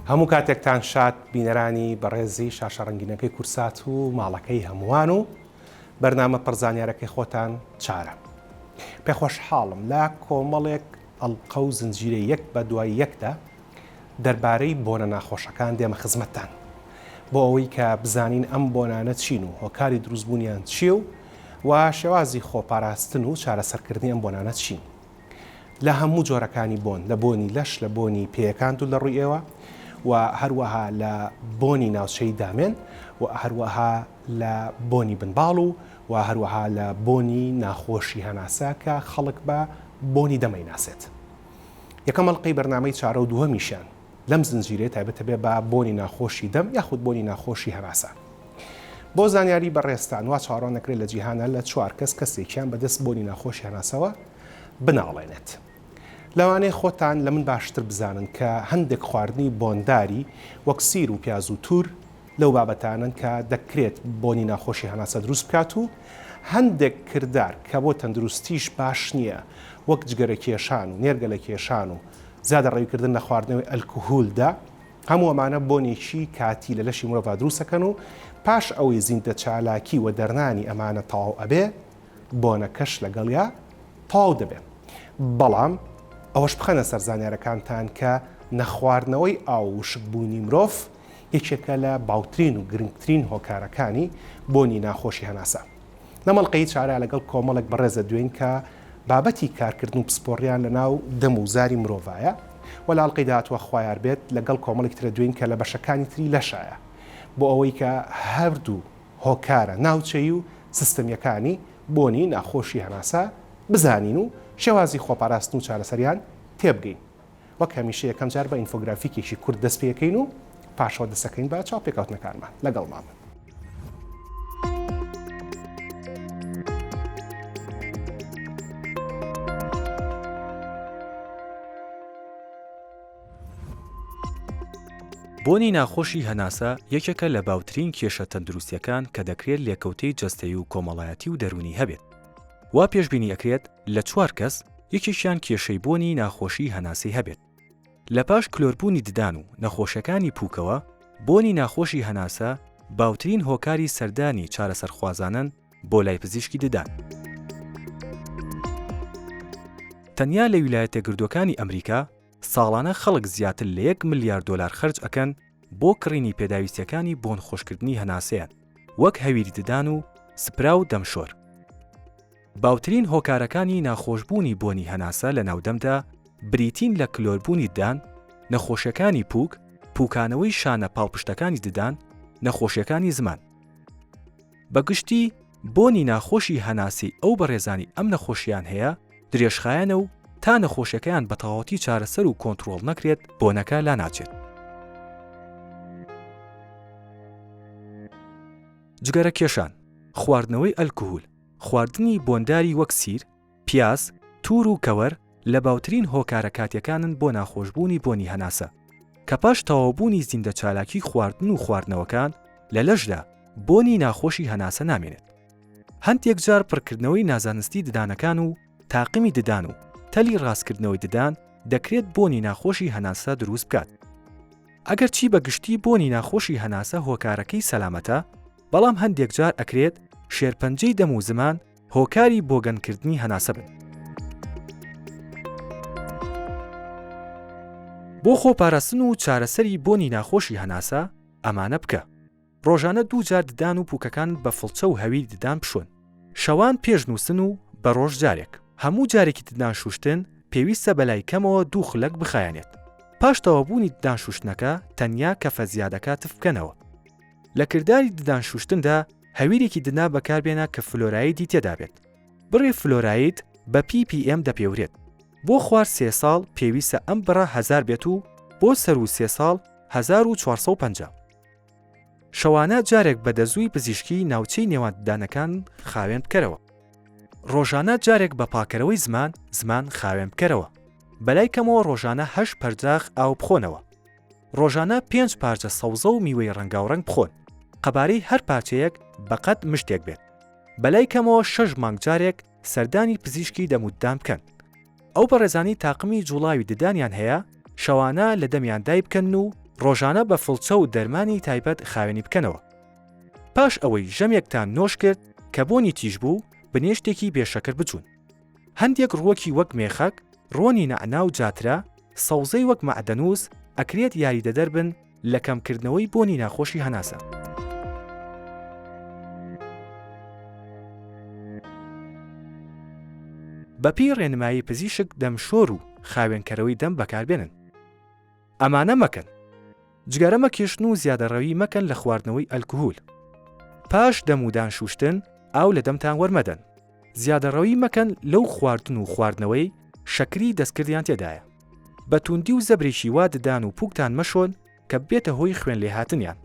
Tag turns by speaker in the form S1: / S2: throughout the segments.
S1: هەموو کاتێکتان شاد بینەرانی بەڕێزی شاشە ڕەنگینەکەی کورسات و ماڵەکەی هەمووان و بەرنامە پڕ زانیارەکەی خۆتان چارە. پێخۆشحاڵم لە کۆمەڵێک ئەڵقە و زنجیرەی یەک بە دوای یەکدا دەربارەی بۆنە ناخۆشەکان دێمە خزمەتتان بۆ ئەوەی کە بزانین ئەم بۆنانە چین و هۆکاری دروستبوونیان چییە و و شێوازی خۆپاراستن و چارەسەرکردنی ئەم بۆنانە چین. لە هەموو جۆرەکانی بۆن، لە بۆنی لەش، لە بۆنی پێیەکان دوور لە ڕووی ئێوە و هەروەها لە بۆنی ناوچەی دامێن و هەروەها لە بۆنی بنباڵ و و هەروەها لە بۆنی ناخۆشی هەناسە کە خەڵک بە بۆنی دەم ئەیناسێت. یەکەم ئەڵقەی بەرنامەی چارە و دووەمیشیان لەم زنجیرەیە تایبەتە بێ بە بۆنی ناخۆشی دەم یاخود بۆنی ناخۆشی هەناسە. بۆ زانیاری بەڕێزتان وا چاوەڕوان دەکرێت لە جیهانا لە چوار کەس کەسێکیان بەدەست بۆنی ناخۆشی هەناسەوە بناڵێنێت. لەوانەیە خۆتان لە من باشتر بزانن کە هەندێک خواردنی بۆنداری وەک سیر و پیاز و تور لەو بابەتانەن کە دەکرێت بۆنی ناخۆشی هەناسە دروست بکات و هەندێک کردار کە بۆ تەندروستیش باش نییە وەک جگەرەکێشان و نێرگەلەکێشان و زیادەڕەویکردن لە خواردنەوەی ئەلکهولدا هەموو ئەمانە بۆنێکی کاتی لە لەشی مرۆڤا دروست ئەکەن و پاش ئەوەی زیندەچالاکی و دەرنانی ئەمانە تەواو ئەبێ بۆنەکەش لەگەڵیا تەواو دەبێ. بەڵام ئەوەش بخەنە سەر زانیارەکانتان کە نەخواردنەوەی ئاو و وشکبوونی مرۆڤ یەکێکە لە باوترین و گرنگترین هۆکارەکانی بۆنی ناخۆشی هەناسە. لەم ئەڵقەی چارە لەگەڵ کۆمەڵێک بەڕێز دەدوێین کە بابەتی کارکردن و پسپۆڕیان لە ناو دەم و زاری مرۆڤایە و لە ئەڵقەی داهاتووە خوایار بێت لەگەڵ کۆمەڵێک ترە دوێین کە لە بەشەکانی تری لەشایە بۆ ئەوەی کە هەردوو هۆکارە ناوچەیی و سیستەمیەکانی بۆنی ناخۆشی هەناسە بزانین و شێوازی خۆپاراستن و چارەسەریان تێبگەین. وەک هەمیشە یەکەم جار بە ئینفۆگرافیکێکی کورت دەست پێکەین و پاشەوە دەسەکەین بە چاوپێکەوتنەکانمان. لەگەڵمان بن.
S2: بۆنی ناخۆشی هەناسە یەکێکە لە باوترین کێشە تەندروستییەکان کە دەکرێت لێکەوتەی جەستەیی و کۆمەڵایەتی و دەروونی هەبێت. وا پێشبینی ئەکرێت لە چوار کەس یەکێکیان کێشەی بۆنی ناخۆشی هەناسەی هەبێت. لە پاش کلۆربوونی ددان و نەخۆشیەکانی پووکەوە، بۆنی ناخۆشی هەناسە باوترین هۆکاری سەردانی چارەسەرخوازانەن بۆ لای پزیشکی ددان. تەنیا لە ویلایەتەکگردووەکانی ئەمریکا ساڵانە خەڵک زیاتر لە یەک ملیار دۆلار خەرج ئەکەن بۆ کڕینی پێداویستیەکانی بۆن خۆشکردنی هەناسەیان وەک هەویری ددان و سپرا و دەمشۆر. باوترین هۆکارەکانی ناخۆشبوونی بۆنی هەناسە لە ناو دەمدا بریتین لە کلۆربوونی ددان، نەخۆشیەکانی پووک، پووکانەوەی شانە پاڵپشتەکانی ددان، نەخۆشیەکانی زمان. بە گشتی بۆنی ناخۆشی هەناسەی ئەو بەڕێزانی ئەم نەخۆشیان هەیە درێژخایەنە و تا نەخۆشیەکەیان بە تەواوەتی چارەسەر و کۆنتڕۆڵ نەکرێت بۆنەکە لاناچێت. جگەرە کێشان، خواردنەوەی ئەلکهول، خواردنی بۆنداری وەک سیر، پیاز، تور و کەوەر لە باوترین هۆکارە کاتیەکانن بۆ ناخۆشبوونی بۆنی هەناسە، کە پاش تەواوبوونی زیندەچالاکی خواردن و خواردنەوەکان لە لەشدا بۆنی ناخۆشی هەناسە نامێنێت. هەندێک جار پڕکردنەوەی نازانستی ددانەکان و تاقمی ددان و تەلی ڕاستکردنەوەی ددان دەکرێت بۆنی ناخۆشی هەناسە دروست بکات. ئەگەرچی بە گشتی بۆنی ناخۆشی هەناسە هۆکارەکەی سەلامەتە، بەڵام هەندێک جار ئەکرێت شێرپەنجەی دەم و زمان هۆکاری بۆگەنکردنی هەناسە بن. بۆ خۆپاراستن و چارەسەری بۆنی ناخۆشی هەناسە ئەمانە بکە. ڕۆژانە دوو جار ددان و پوکەکانت بە فڵچە و هەویری ددان بشۆن. شەوان پێش نووستن و بە ڕۆژ جارێک. هەموو جارێکی ددان شوشتن پێویستە بەلای کەمەوە دوو خولەک بخایەنێت. پاش تەواوبوونی ددان شوشتنەکە تەنیا کەفە زیادەکە تف بکەنەوە. لە کرداری ددان شوشتندا هەویرێکی ددان بەکاربێنە کە فلۆرایدی تێدابێت. بڕی فلۆراید بە ppm دەپێورێت. بۆ خوار سێ ساڵ پێویستە ئەم بڕە هەزار بێت و بۆ سەروو سێ ساڵ 1450. شەوانە جارێک بە دەزووی پزیشکی ناوچەی نێوان ددانەکان خاوێن بکەرەوە. ڕۆژانە جارێک بە پاکەرەوەی زمان زمان خاوێن بکەرەوە. بەلای کەمەوە ڕۆژانە هەشت پەرداخ ئاو بخۆنەوە. ڕۆژانە پێنج پارچە سەوزە و میوەی ڕەنگاوڕەنگ بخۆن، قەبارەی هەر پارچەیەک بەقەد مشتێک بێت. بەلای کەمەوە شەش مانگ جارێک سەردانی پزیشکی دەم و ددان بکەن. ئەو بەڕێزانەی تاقمی جوڵاوی ددانیان هەیە، شەوانە لە دەمیان دایبکەن و. ڕۆژانە بە فڵچە و دەرمانی تایبەت خاوێنی بکەنەوە. پاش ئەوەی ژەمێکتان نۆش کرد کە بۆنی تیژ بوو، بنێشتێکی بێ شەکر بجوون. هەندێک ڕووەکی وەک مێخەک، ڕۆنی نەعنا و جاترە، سەوزەی وەک مەعدەنووس ئەکرێت یاریدەدەر بن لە کەمکردنەوەی بۆنی ناخۆشی هەناسە. بەپێی ڕێنمایی پزیشک دەمشۆر و خاوێنکەرەوەی دەم بەکاربێنن. ئەمانە مەکەن. جگەرە مەکێشن و زیادەڕەوی مەکەن لە خواردنەوەی ئەلکهول. پاش دەم و دان شوشتن ئاو لە دەمتان وەرمەدەن. زیادەڕەوی مەکەن لەو خواردن و خواردنەوەی شەکری دەستکردیان تێدایە. بە توندی و زەبرێکی وا ددان و پوکتان مەشۆن کە ببێتە هۆی خوێن لێهاتنیان.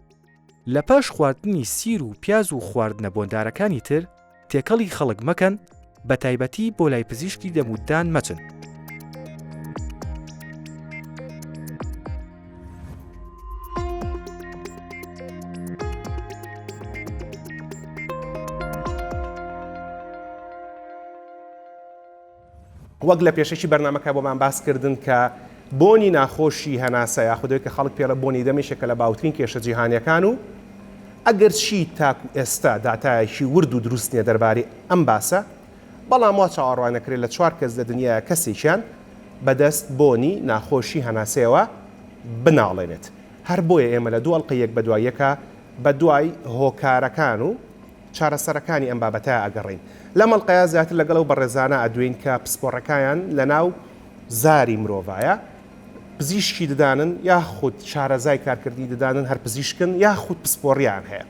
S2: لە پاش خواردنی سیر و پیاز و خواردنە بۆندارەکانی تر تێکەڵی خەڵک مەکەن، بەتایبەتی بۆ لای پزیشکی دەم و ددان مەچن.
S1: وەک لە پێشەکی بەرنامەکە بۆمان باس کردن کە بۆنی ناخۆشی هەناسە یاخود ئەوەی کە خەڵک پێڵێ بۆنی دەم یەکێکە لە باوترین کێشە جیهانیەکان و ئەگەر چی تاکو ئێستا داتایەکی ورد و دروست نیە دەربارەی ئەم باسە بەڵام وا چاوەڕوان ئەکرێت لە چوار کەس لە دنیایا کەسێکیان بەدەست بۆنی ناخۆشی هەناسەیەوە بناڵێنێت هەر بۆیە ئێمە لە دوو ئەڵقەی یەک بەدوای یەکا بەدوای هۆکارەکان و چارەسەرەکانی ئەم بابەتە ئەگەڕێین. لەم ئەڵقەیە زیاتر لەگەڵ ئەو بەڕێزانە ئەدوێین کە پسپۆڕەکایان لەناو زاری مرۆڤایە، پزیشکی ددانن یاخود شارەزای کارکردنی ددانن هەر پزیشکن یاخود پسپۆڕیان هەیە.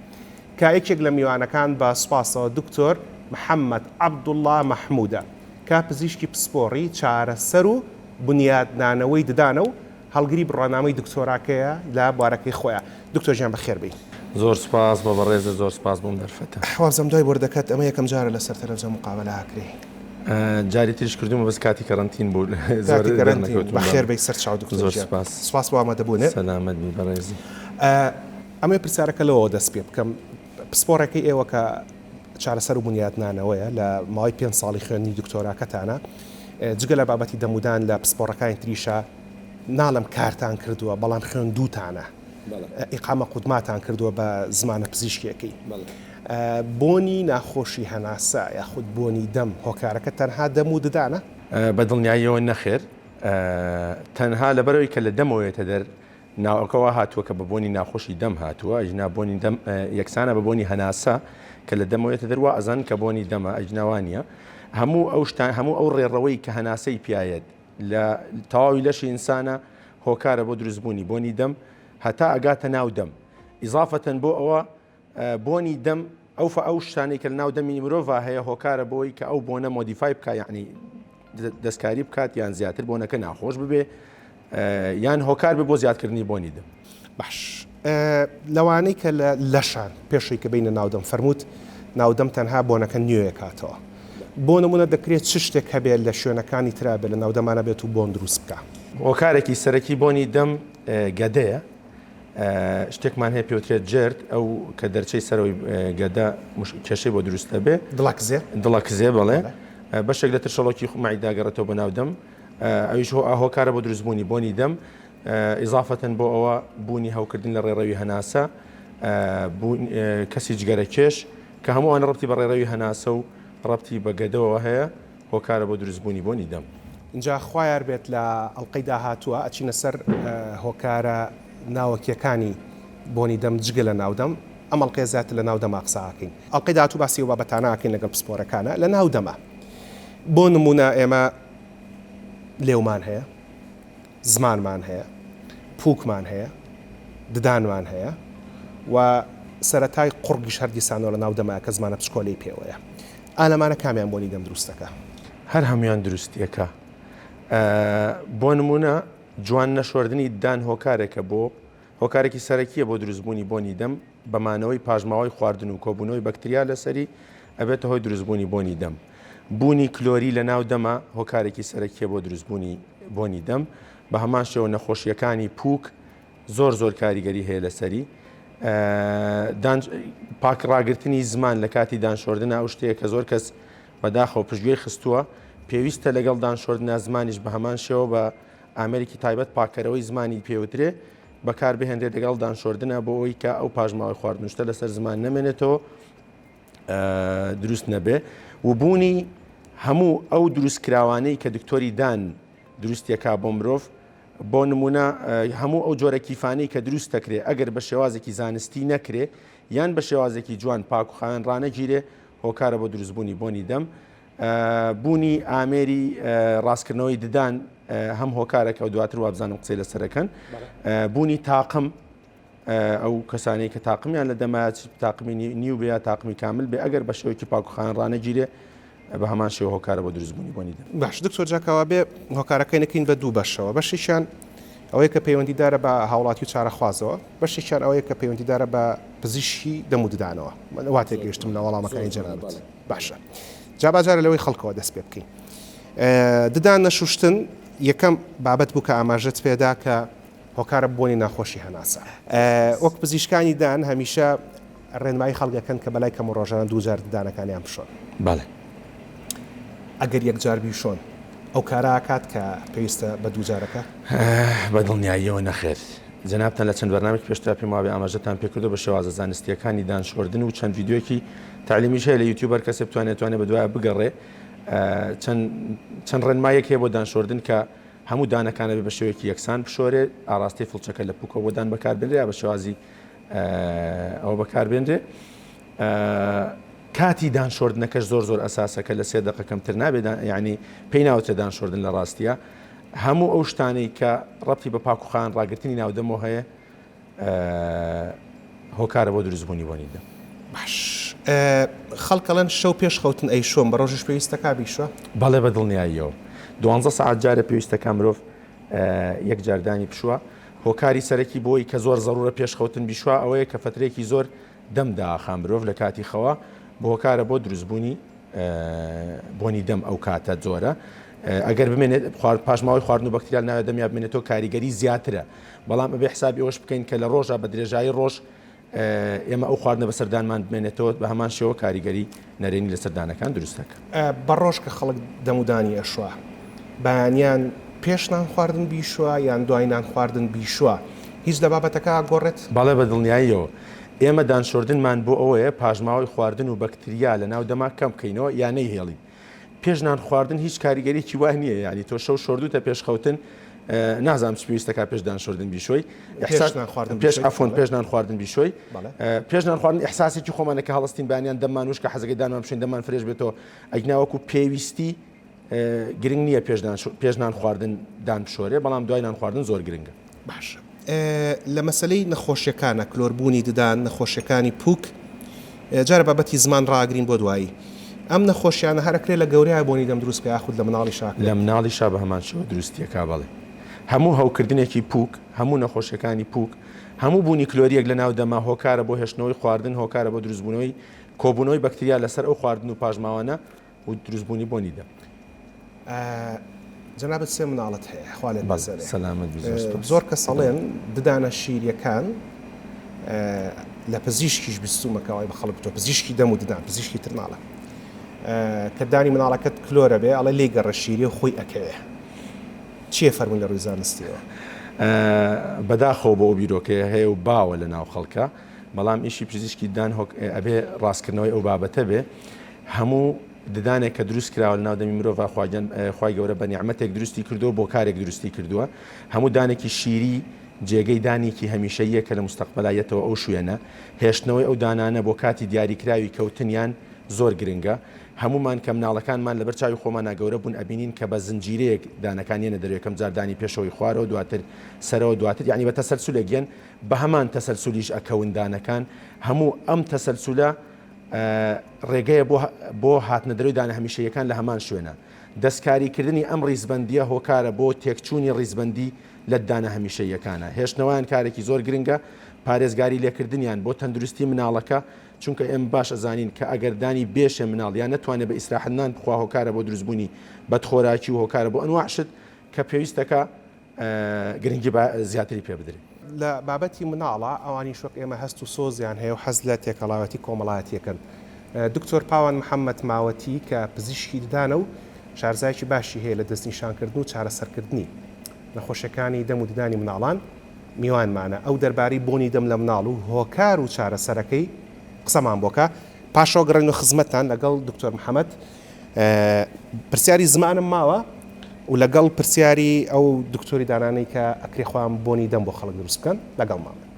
S1: کە یەکێک لە میوانەکان بە سوپاسەوە دکتۆر محەمەد عەبدوڵڵا مەحمودە کە پزیشکی پسپۆڕی چارەسەر و بنیادنانەوەی ددانە و هەڵگری بڕوانامەی دکتۆراکەیە لە بوارەکەی خۆیا. دکتۆر گیان بەخێر بێی.
S3: زۆر سوپاس بۆ بەڕێزت زۆر سوپاس بۆم دەرفەتە.
S1: وابزانم دوای بۆردەکەت ئەمە یەکەم جارە لەسەر تەلەفزیۆن مقابەلە ئەکرێی.
S3: جاری تریش کردوومە بەس کاتی کەرەنتین بوو زۆر
S1: کاتی کەرەنتین
S3: دەرنەکەوتووم.
S1: بەخێر بێی سەرچاو دکتۆر
S3: زۆر
S1: گیان.
S3: سوپاس.
S1: سوپاس بۆ ئامادەبوونت.
S3: سەلامەت بی بەڕێزی.
S1: ئەمەوێ پرسیارەکە لەوەوە دەست پێ بکەم پسپۆڕەکەی ئێوە کە چارەسەر و بونیادنانەوەیە لە ماوەی پێنج ساڵی خوێندنی دکتۆراکەتانە جگە لە بابەتی دەمودان لە پسپۆڕەکانی تریشا ناڵێم کارتان کردووە بەڵام خوێندووتانە ئیقامە قودماتان کردووە بە زمانە پزیشکیەکەی بۆنی ناخۆشی هەناسە یاخود بۆنی دەم هۆکارەکە تەنها دەم و ددانە؟
S3: بە دڵنیاییەوە نەخێر تەنها لەبەرەوەی کە لە دەمەوە یەتە دەر ناوەکە وا هاتووە کە بە بۆنی ناخۆشی دەم هاتووە ئەجنا بۆنی دەم یەکسانە بە بۆنی هەناسە کە لە دەمەوە یەتە دەر وا ئەزانن کە بۆنی دەمە ئەجنا وا نییە هەموو ئەو شتان هەموو ئەو ڕێڕەوەی کە هەناسەی پیایەت لە تەواوی لەشی ئینسانە هۆکارە بۆ دروستبوونی بۆنی دەم هەتا ئەگاتە ناو دەم ئیزافەتەن بۆ ئەوە بۆنی دەم ئەو فە ئەو شتانەی کە لەناو دەمی مرۆڤ هەیە هۆکارە بۆی کە ئەو بۆنە modify بکە یعنی دەستکاری بکات یان زیاتر بۆنەکە ناخۆش ببێ یان هۆکار بێ بۆ زیادکردنی بۆنی دەم.
S1: باش لەوانەی کە لە لەشان پێشەوەی کە بینە ناودەم فەرمووت ناودەم تەنها بۆنەکە نوێکاتەوە بۆ نمونە دەکرێت چ شتێک هەبێت لە شوێنەکانی ترا بێت لە ناودەمانە بێت و بۆن دروست بکە؟
S3: هۆکارێکی سەرەکی بۆنی دەم گەدەیە شتێکمان هەیە پێوترێت GERD ئەو کە دەرچەی سەرەوەی گەدە کێشەی بۆ دروست دەبێ
S1: دڵەکزێ
S3: دڵەکزێ بەڵێ بەشێک لە ترشەڵۆکی مەعیدە گەڕێتەوە بۆ ناو دەم ئەویش هۆکارە بۆ دروستبوونی بۆنی دەم ئیزافەتەن بۆ ئەوە بوونی هەوکردن لە ڕێڕەوی هەناسە، کەسی جگەرەکێش، کە هەموو ئەوانە ڕەبتی بە ڕێڕەوی هەناسە و ڕەبتی بە گەدەوە هەیە، هۆکارە بۆ دروستبوونی بۆنی دەم.
S1: ئینجا خوا یار بێت لە ئەڵقەی داهاتووە ئەچینە سەر هۆکارە ناوەکیەکانی بۆنی دەم جگە لە ناو دەم، ئەم ئەڵقەیە زیاتر لە ناو دەما قسە ئەکەین. ئەڵقەی داهاتوو باسی ئەو بابەتانە ئەکەین لەگەڵ پسپۆرەکانا لە ناو دەما. بۆ نموونە ئێمە لێومان هەیە، زمانمان هەیە، پووکمان هەیە، ددانمان هەیە و سەرەتای قوڕگیش هەر دیسانەوە لە ناو دەمایە کە زمانە پچکۆلەی پێوەیە. ئا لەمانە کامیان بۆنی دەم دروست دەکا؟
S3: هەر هەموویان دروستیەکە. بۆ نموونە جوان نەشۆردنی ددان هۆکارێکە بۆ هۆکارێکی سەرەکییە بۆ دروستبوونی بۆنی دەم، بە مانەوەی پاشماوەی خواردن و کۆبوونەوەی بەکتریا لەسەری، ئەبێتە هۆی دروستبوونی بۆنی دەم. بوونی کلۆری لە ناو دەما هۆکارێکی سەرەکییە بۆ دروستبوونی بۆنی دەم، بە هەمان شێوە نەخۆشییەکانی پووک زۆر زۆر کاریگەری هەیە لەسەری. دان پاک ڕاگرتنی زمان لە کاتی دان شۆردنا ئەو شتەیە کە زۆر کەس بەداخەوە پشتگوێی خستووە، پێویستە لەگەڵ دان شۆردنا زمانیش بە هەمان شێوە بە ئامێرێکی تایبەت پاککەرەوەی زمانی پێوترێ. بەکار بهێنرێت لەگەڵ دان شۆردنە بۆ ئەوەی کە ئەو پاشماوەی خواردن و شتە لەسەر زمان نەمێنێتەوە دروست نەبێ و بوونی هەموو ئەو دروستکراوانەی کە دکتۆری دان دروستیەکا بۆ مرۆڤ بۆ نمونە هەموو ئەو جۆرە کیفانەی کە دروست دەکرێ ئەگەر بە شێوازێکی زانستی نەکرێ یان بە شێوازێکی جوان پاک و خاوێن ڕانەگیرێ هۆکارە بۆ دروستبوونی بۆنی دەم بوونی ئامێری ڕاستکردنەوەی ددان هەم هۆکارێکە و دواتر وابزانم قسەی لەسەرەکەن بوونی تاقم ئەو کەسانەی کە تاقمیان لە دەما تاقمی نیو بێ یا تاقمی کامل بێ ئەگەر بە شێوەیەکی پاکوخان ڕانەگیرێ بە هەمان شێوە هۆکارە بۆ دروستبوونی بۆنی دەم.
S1: باش دکتۆر جا کەوابێ هۆکارەکەی نەکەین بە دوو بەشەوە بەشێکیان ئەوەیە کە پەیوەندیدارە بە هاوڵاتی و چارەخوازەوە بەشێکیان ئەوەیە کە پەیوەندیدارە بە پزیشکی دەم و ددانەوە من وا تێگەیشتم لە وەڵامەکانی جەنابت باشە جا با جارە لەوەی خەڵکەوە دەست پێ بکەین ددان نەشوشتن یەکەم بابەت بوو کە ئاماژەت پێدا کە هۆکارە بۆنی ناخۆشی هەناسە. وەک پزیشکانی دان هەمیشە ڕێنمایی خەڵک ئەکەن کە بەلای کەمەوە ڕۆژانە دووجار ددانەکانیان بشۆن.
S3: بەڵێ.
S1: ئەگەر یەکجار بیشۆن ئەو کارە ئەکات کە پێویستە بە دووجارەکە؟
S3: بە دڵنیاییەوە نەخێر. جەنابتان لە چەند بەرنامەیەکی پێشترا پێم وابێ ئاماژەتان پێکردووە بە شێوازە زانستییەکانی دان شۆردن و چەند ڤیدیۆیەکی تەعلیمیش هەیە لە یوتیوب هەر کەسێ بتوانێت توانێت بەدوایە بگەڕێ چەند چەند ڕێنمایەک هەیە بۆ دان شۆردن کە هەموو دانەکان ئەبێ بە شێوەیەکی یەکسان بشۆرێ، ئاڕاستەی فڵچەکە لە پوکەوە بۆ دان بەکاربێنرێ یا بە شێوازی ئەوە بەکاربێنرێ. کاتی دان شۆردنەکەش زۆر زۆر ئەساسە کە لە سێ دەقە کەمتر نابێت یعنی پێی ناوترێ دان شۆردن لە ڕاستیە هەموو ئەو شتانەی کە ڕەتی بە پاکوخان ڕاگرتنی ناودەمەوە هەیە هۆکارە بۆ دروستبوونی بۆنی دەم.
S1: باش خەڵک ئەڵێن شەو پێش خەوتن ئەیشۆم بە ڕۆژیش پێویستە کا بیشۆ؟
S3: بەڵێ بە دڵنیاییەوە دوانزە سەعات جارێ پێویستە کا مرۆڤ یەک جار دانی بشوە هۆکاری سەرەکی بۆی کە زۆر زەرورە پێش خەوتن بیشوە ئەوەیە کە فەترەیەکی زۆر دەم داخا مرۆڤ لە کاتی خەوە بۆ هۆکارە بۆ دروستبوونی بۆنی دەم ئەو کاتە زۆرە ئەگەر بمێنێت پاشماوەی خواردن و بەکتریال ناوێت دەمیا بمێنێتەوە کاریگەری زیاترە بەڵام ئەبێ حسابی ئەوەش بکەین کە لە ڕۆژا بە درێژایی ڕۆژ ئێمە ئەو خواردنە بەسەر دانمان بمێنێتەوە بە هەمان شێوە کاریگەری نەرێنی لەسەر دانەکان دروست دەکات.
S1: بە ڕۆژ کە خەڵک دەم و دانی ئەشوا بەیانیان پێش نان خواردن بیشوا یان دوای نان خواردن بیشوا هیچ لە بابەتەکە ئەگۆڕێت؟
S3: بەڵێ بە دڵنیاییەوە. ئێمە دان شۆردنمان بۆ ئەوەیە پاشماوەی خواردن و بەکتریا لە ناو دەما کەم بکەینەوە یا نەیهێڵین. پێش نان خواردن هیچ کاریگەریی وا نییە یعنی تۆ شەو شۆردوتە پێش خەوتن نازانم چ پێویستەکە پێش دان شۆردن بیشۆی پێش عەفوەن پێش نان خواردن بیشۆی پێش نان خواردن ئیحساسێکی خۆمانە کە هەڵستین بانیان دەممان وشکە حەزەکەی دانمان بشین دەمان fresh بێتەوە ئەگنا وەکو پێویستی گرنگ نییە پێش نان خواردن دان بشۆرێ بەڵام دوای نان خواردن زۆر گرنگە.
S1: باشە لە مەسەلەی نەخۆشیەکانە کلۆربوونی ددان نەخۆشیەکانی پوک جارە بابەتی زمان ڕاگرین بۆ دوایی ئەم نەخۆشیانە هەر ئەکرێ لە گەورەیا بۆنی دەم دروست بکا یاخود لە مناڵیشا ئەکرێت؟
S3: لە مناڵیشا بە هەمان شێوە دروستیەکا بەڵێ هەموو هەوکردنێکی پوک هەموو نەخۆشیەکانی پوک هەموو بوونی کلۆریەک لە ناو دەما هۆکارە بۆ هێشتنەوەی خواردن هۆکارە بۆ دروستبوونەوەی کۆبوونەوەی بەکتریا لەسەر ئەو خواردن و پاشماوانە و دروستبوونی بۆنی دەم.
S1: جەنابت سێ مناڵت هەیە خوا لێت
S3: بەڵێ بەزەبێ. سەلامەت بی زۆر سپاس.
S1: زۆر کەس ئەڵێن ددانە شیریەکان لە پزیشکیش بیستومە کە وای بە خەڵک گوتوە پزیشکی دەم و ددان پزیشکی تر ناڵێم کە دانی مناڵەکەت کلۆرە بێ ئەڵێ لێی گەڕێ شیریە و خۆی ئەکەوێ چیە فەرموون لە ڕووی زانستیەوە؟
S3: بەداخەوە بۆ ئەو بیرۆکەیە هەیە و باوە لە ناو خەڵکا بەڵام ئیشی پزیشکی ددان ئەبێ ڕاستکردنەوەی ئەو بابەتە بێ هەموو ددانێک کە دروست کراوە لەناو دەمی مرۆڤا خوا گیان خوای گەورە بە نیعمەتێک دروستی کردووە بۆ کارێک دروستی کردووە هەموو دانێکی شیری جێگەی دانێکی هەمیشەییە کە لە مستەقبەلا یەتەوە ئەو شوێنە هێشتنەوەی ئەو دانانە بۆ کاتی دیاریکراوی کەوتنیان زۆر گرنگە هەموومان کە مناڵەکانمان لەبەر چاوی خۆمانا گەورە بوون ئەبینین کە بە زنجیرەیەک دانەکان یەنە دەرێ یەکەم جار دانی پێشەوەی خوارەوە دواتر سەرەوە دواتر یانی بە تەسەلسولێک یەن بە هەمان تەسەلسولیش ئەکەون دانەکان هەموو ئەم تەسەلسولە ڕێگەیە بۆ بۆ هاتنەدەرەوەی دانە هەمیشەییەکان لە هەمان شوێنە. دەستکاریکردنی ئەم ڕیزبەندییە هۆکارە بۆ تێکچوونی ڕیزبەندی لە دانە هەمیشەییەکانە. هێشتنەوەیان کارێکی زۆر گرنگە، پارێزگاری لێکردنیان بۆ تەندروستی مناڵەکە، چونکە ئێمە باش ئەزانین کە ئەگەر دانی بێشێ مناڵ یان نەتوانێ بە ئیسراحەت نان بخوا هۆکارە بۆ دروستبوونی بەدخۆراکی و هۆکارە بۆ ئەنواع شت کە پێویستەکا گرنگی زیاتری پێ بدرێ.
S1: لە بابەتی مناڵا ئەوانیش وەک ئێمە هەست و سۆزیان هەیە و حەز لە تێکەڵاوێتی کۆمەڵایەتیەکەن. دکتۆر پاوان محەمەد ماوەتی کە پزیشکی ددانە و شارزایەکی باشی هەیە لە دەستنیشانکردن و چارەسەرکردنی نەخۆشیەکانی دەم و ددانی مناڵان. میوانمانە ئەو دەربارەی بۆنی دەم لە مناڵ و هۆکار و چارەسەرەکەی قسەمان بۆکە پاشەوە گەڕێنەوە خزمەتتان لەگەڵ دکتۆر محەمەد پرسیاری زمانم ماوە و لەگەڵ پرسیاری ئەو دکتۆری دانانەی کە ئەکرێ خۆیان بۆنی دەم بۆ خەڵک دروست بکەن لەگەڵمان بن.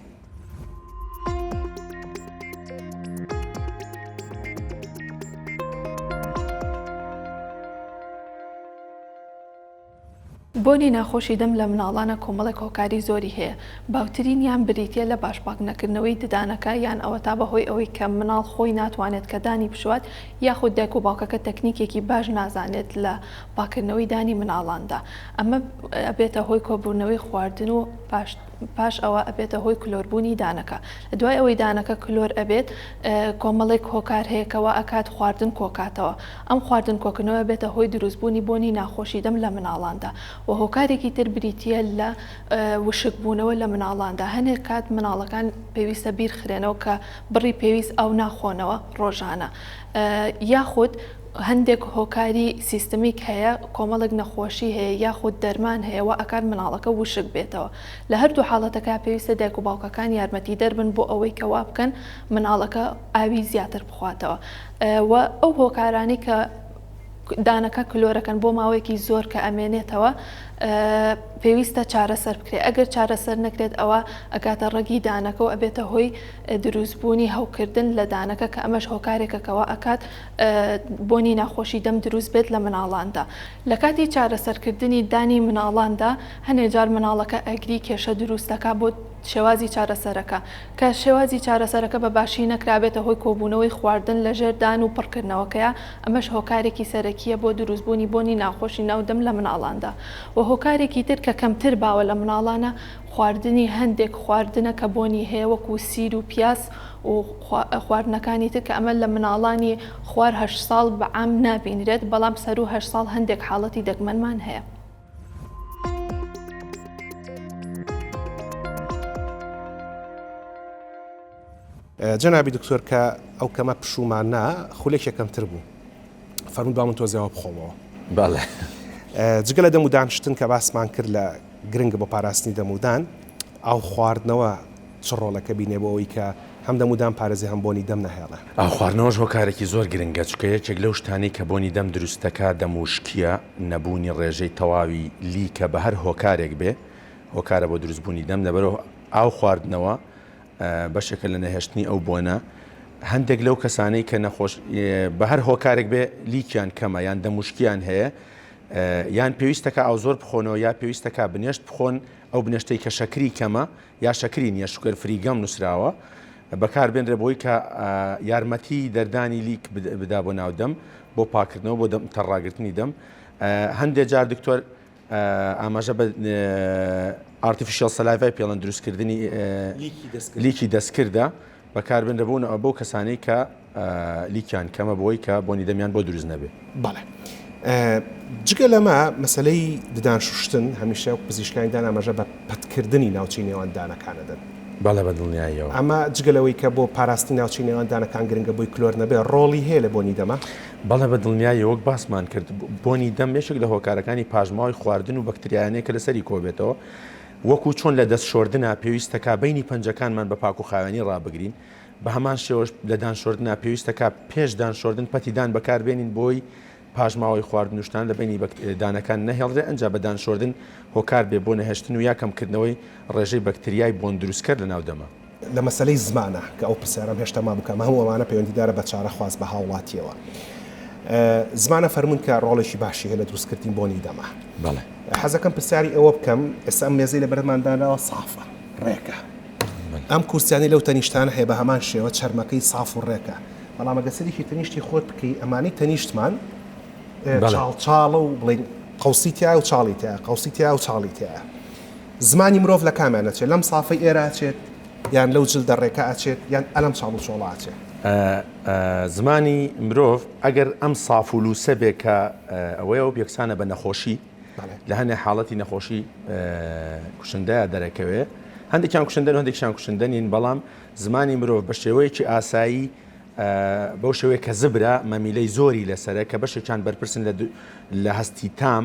S4: بۆنی ناخۆشی دەم لە مناڵانە کۆمەڵێک هۆکاری زۆری هەیە، باوترینیان بریتیە لە باش پاک نەکردنەوەی ددانەکە یان ئەوەتا بەهۆی ئەوەی کە مناڵ خۆی ناتوانێت کە دانی بشوات یاخود دایک و باوکەکە تەکنیکێکی باش نازانێت لە پاککردنەوەی دانی مناڵاندا ئەمە ئەبێتە هۆی کۆبوونەوەی خواردن و پاش پاش ئەوە ئەبێتە هۆی کلۆربوونی دانەکە لە دوای ئەوەی دانەکە کلۆر ئەبێت کۆمەڵێک هۆکار هەیە کە وا ئەکات خواردن کۆکاتەوە ئەم خواردن کۆکردنەوە ئەبێتە هۆی دروستبوونی بۆنی ناخۆشی دەم لە مناڵاندا و هۆکارێکی تر بریتییە لە وشکبوونەوە لە مناڵاندا هەنێک کات مناڵەکان پێویستە بیرخرێنەوە کە بڕی پێویست ئاو ناخۆنەوە ڕۆژانە یاخود هەندێک هۆکاری سیستمیک هەیە کۆمەڵێک نەخۆشی هەیە یاخود دەرمان هەیە وا ئەکات مناڵەکە وشک بێتەوە لە هەردوو حاڵەتەکە پێویستە دایک و باوکەکان یارمەتیدەر بن بۆ ئەوەی کە وا بکەن مناڵەکە ئاوی زیاتر بخواتەوە و ئەو هۆکارانەی کە دانەکە کلۆرەکەن بۆ ماوەیەکی زۆر کە ئەمێنێتەوە پێویستە چارەسەر بکرێت ئەگەر چارەسەر نەکرێت ئەوە ئەگاتە ڕەگی دانەکە و ئەبێتە هۆی دروستبوونی هەوکردن لە دانەکە کە ئەمەش هۆکارێکە کەوا ئەکات بۆنی ناخۆشی دەم دروست بێت لە مناڵاندا. لە کاتی چارەسەرکردنی دانی مناڵاندا هەنێ جار مناڵەکە ئەگری کێشە دروست دەکات بۆ شێوازی چارەسەرەکە کە شێوازی چارەسەرەکە بە باشی نەکرابێتە هۆی کۆبوونەوەی خواردن لە ژێر دان و پڕکردنەوەکەیا ئەمەش هۆکارێکی سەرەکییە بۆ دروستبوونی بۆنی ناخۆشی ناو دەم لە مناڵاندا و هۆکارێکی تر کە کەمتر باوە لە مناڵانە خواردنی هەندێک خواردنە کە بۆنی هەیە وەکو سیر و پیاز و خواردنەکانی تر کە ئەمە لە مناڵانی خوار هەشت ساڵ بە عام نابینرێت بەڵام سەروو هەشت ساڵ هەندێک حاڵەتی دەگمەنمان هەیە.
S1: جەنابی دکتۆر کە ئەو کەمە پشوومان نا خولێکێک کەمتر بوو فەرمووت با من تۆزێ ئاو بخۆمەوە.
S3: بەڵێ.
S1: جگە لە دەم و دان شتن کە باسمان کرد لە گرنگە بۆ پاراستنی دەم و دان، ئاو خواردنەوە چ ڕۆڵێکە بینێ بۆ ئەوەی کە هەم دەم و دان پارێزێ هەم بۆنی دەم نەهێڵێ؟
S3: ئاو خواردنەوەش هۆکارێکی زۆر گرنگە چونکە یەکێک لەو شتانەی کە بۆنی دەم دروست دەکا دەم وشکیە، نەبوونی ڕێژەی تەواوی لیکە بە هەر هۆکارێک بێ هۆکارە بۆ دروست بوونی دەم لەبەرئەوە ئاو خواردنەوە بەشێکە لە نەهێشتنی ئەو بۆنە، هەندێک لەو کەسانەی کە نەخۆش بە هەر هۆکارێک بێ لیکیان کەمە یان دەموشکیان هەیە یان پێویستەکە ئاو زۆر بخۆنەوە یا پێویستەکە بنێشت بخۆن ئەو بنێشتەی کە شەکری کەمە یا شەکری نییە sugar free gum نووسراوە بەکاربێنرێ بۆی کە یارمەتی دەردانی لیک بدا بۆ ناو دەم بۆ پاکردنەوە بۆ دەم تەڕاگرتنی دەم هەندێک جار دکتۆر ئاماژە بە artificial saliva ی پێڵەن دروستکردنی لیکی دەستکردە بەکاربنرە بوون بۆ کەسانی کە لیکیان کەمە بۆی کە بۆنی دەمیان بۆ دروست نەبێ.
S1: بەڵێ جگە لەمە مەسەلەی ددان شوشتن هەمیشە پزیشکانی دان ئاماژە بە پەتکردنی ناوچەی نێوان دانەکان ئەدەن.
S3: بەڵێ بە دڵنیاییەوە.
S1: ئەمە جگە لەوەی کە بۆ پاراستنی ناوچەی نێوان دانەکان گرنگە بۆی کلۆر نەبێ ڕۆڵی هەیە لە بۆنی دەما؟
S3: بەڵێ بە دڵنیاییەوە وەک باسمان کرد بۆنی دەم یەکێک لە هۆکارەکانی پاشماوەی خواردن و بەکتریایانەیە کە لەسەری کۆبێتەوە وەکو چۆن لە دەست شۆردنا پێویستەکا بەینی پەنجەکانمان بە پاک و خاوێنی ڕابگرین بە هەمان شێوەش لە دان شۆردنا پێویستەکا پێش دان شۆردن پەتی دان بەکاربێنین بۆی پاشماوەی خواردن و شتان لە بەینی دانەکان نەهێڵرێ ئەنجا بە دان شۆردن هۆکار بێ بۆ نەهێشتن و یا کەمکردنەوەی ڕێژەی بەکتریای بۆن دروستکەر لە ناو دەما.
S1: لە مەسەلەی زمانە کە ئەو پرسیارەم هێشتا مابوو کە ئەمە هەموو ئەمانە پەیوەندیدارە بە چارەخواز بە هاوڵاتیەوە. زمانە فەرموون کە ڕۆڵێکی باشی هەیە لە دروستکردنی بۆنی دەما.
S3: بەڵێ.
S1: حەزەکەم پرسیاری ئەوە بکەم ئێستا ئەم مێزەی لە بەردەمان دانراوە سافە ڕێکە. ئەم کورسیانەی لەو تەنیشتانە هەیە بە هەمان شێوە چەرمەکەی ساف و ڕێکە. بەڵام ئەگەر سەرێکی تەنیشتی خۆت بکەی ئەمانەی تەنیشتمان چاڵ چاڵە و بڵێین قەوسی تیایە و چاڵی تیایە قەوسی تیایە و چاڵی تیایە. زمانی مرۆڤ لە کامیان ئەچێت؟ لەم سافەی ئێرە ئەچێت یان لەو جلدە ڕێکە ئەچێت یان ئەلەم چاڵ و چۆڵە ئەچێت؟
S3: زمانی مرۆڤ ئەگەر ئەم ساف و لووسە بێ کە ئەوەیە و یەکسانە بە نەخۆشی لە هەنێ حاڵەتی نەخۆشی کوشندەیە دەرەکەوێ هەندێکیان کوشندەن و هەندێکیان کوشندە نین بەڵام زمانی مرۆڤ بە شێوەیەکی ئاسایی بەو شێوەیە کە زبرە مەمیلەی زۆری لەسەرە کە بەشێکیان بەرپرسن لە هەستی تام.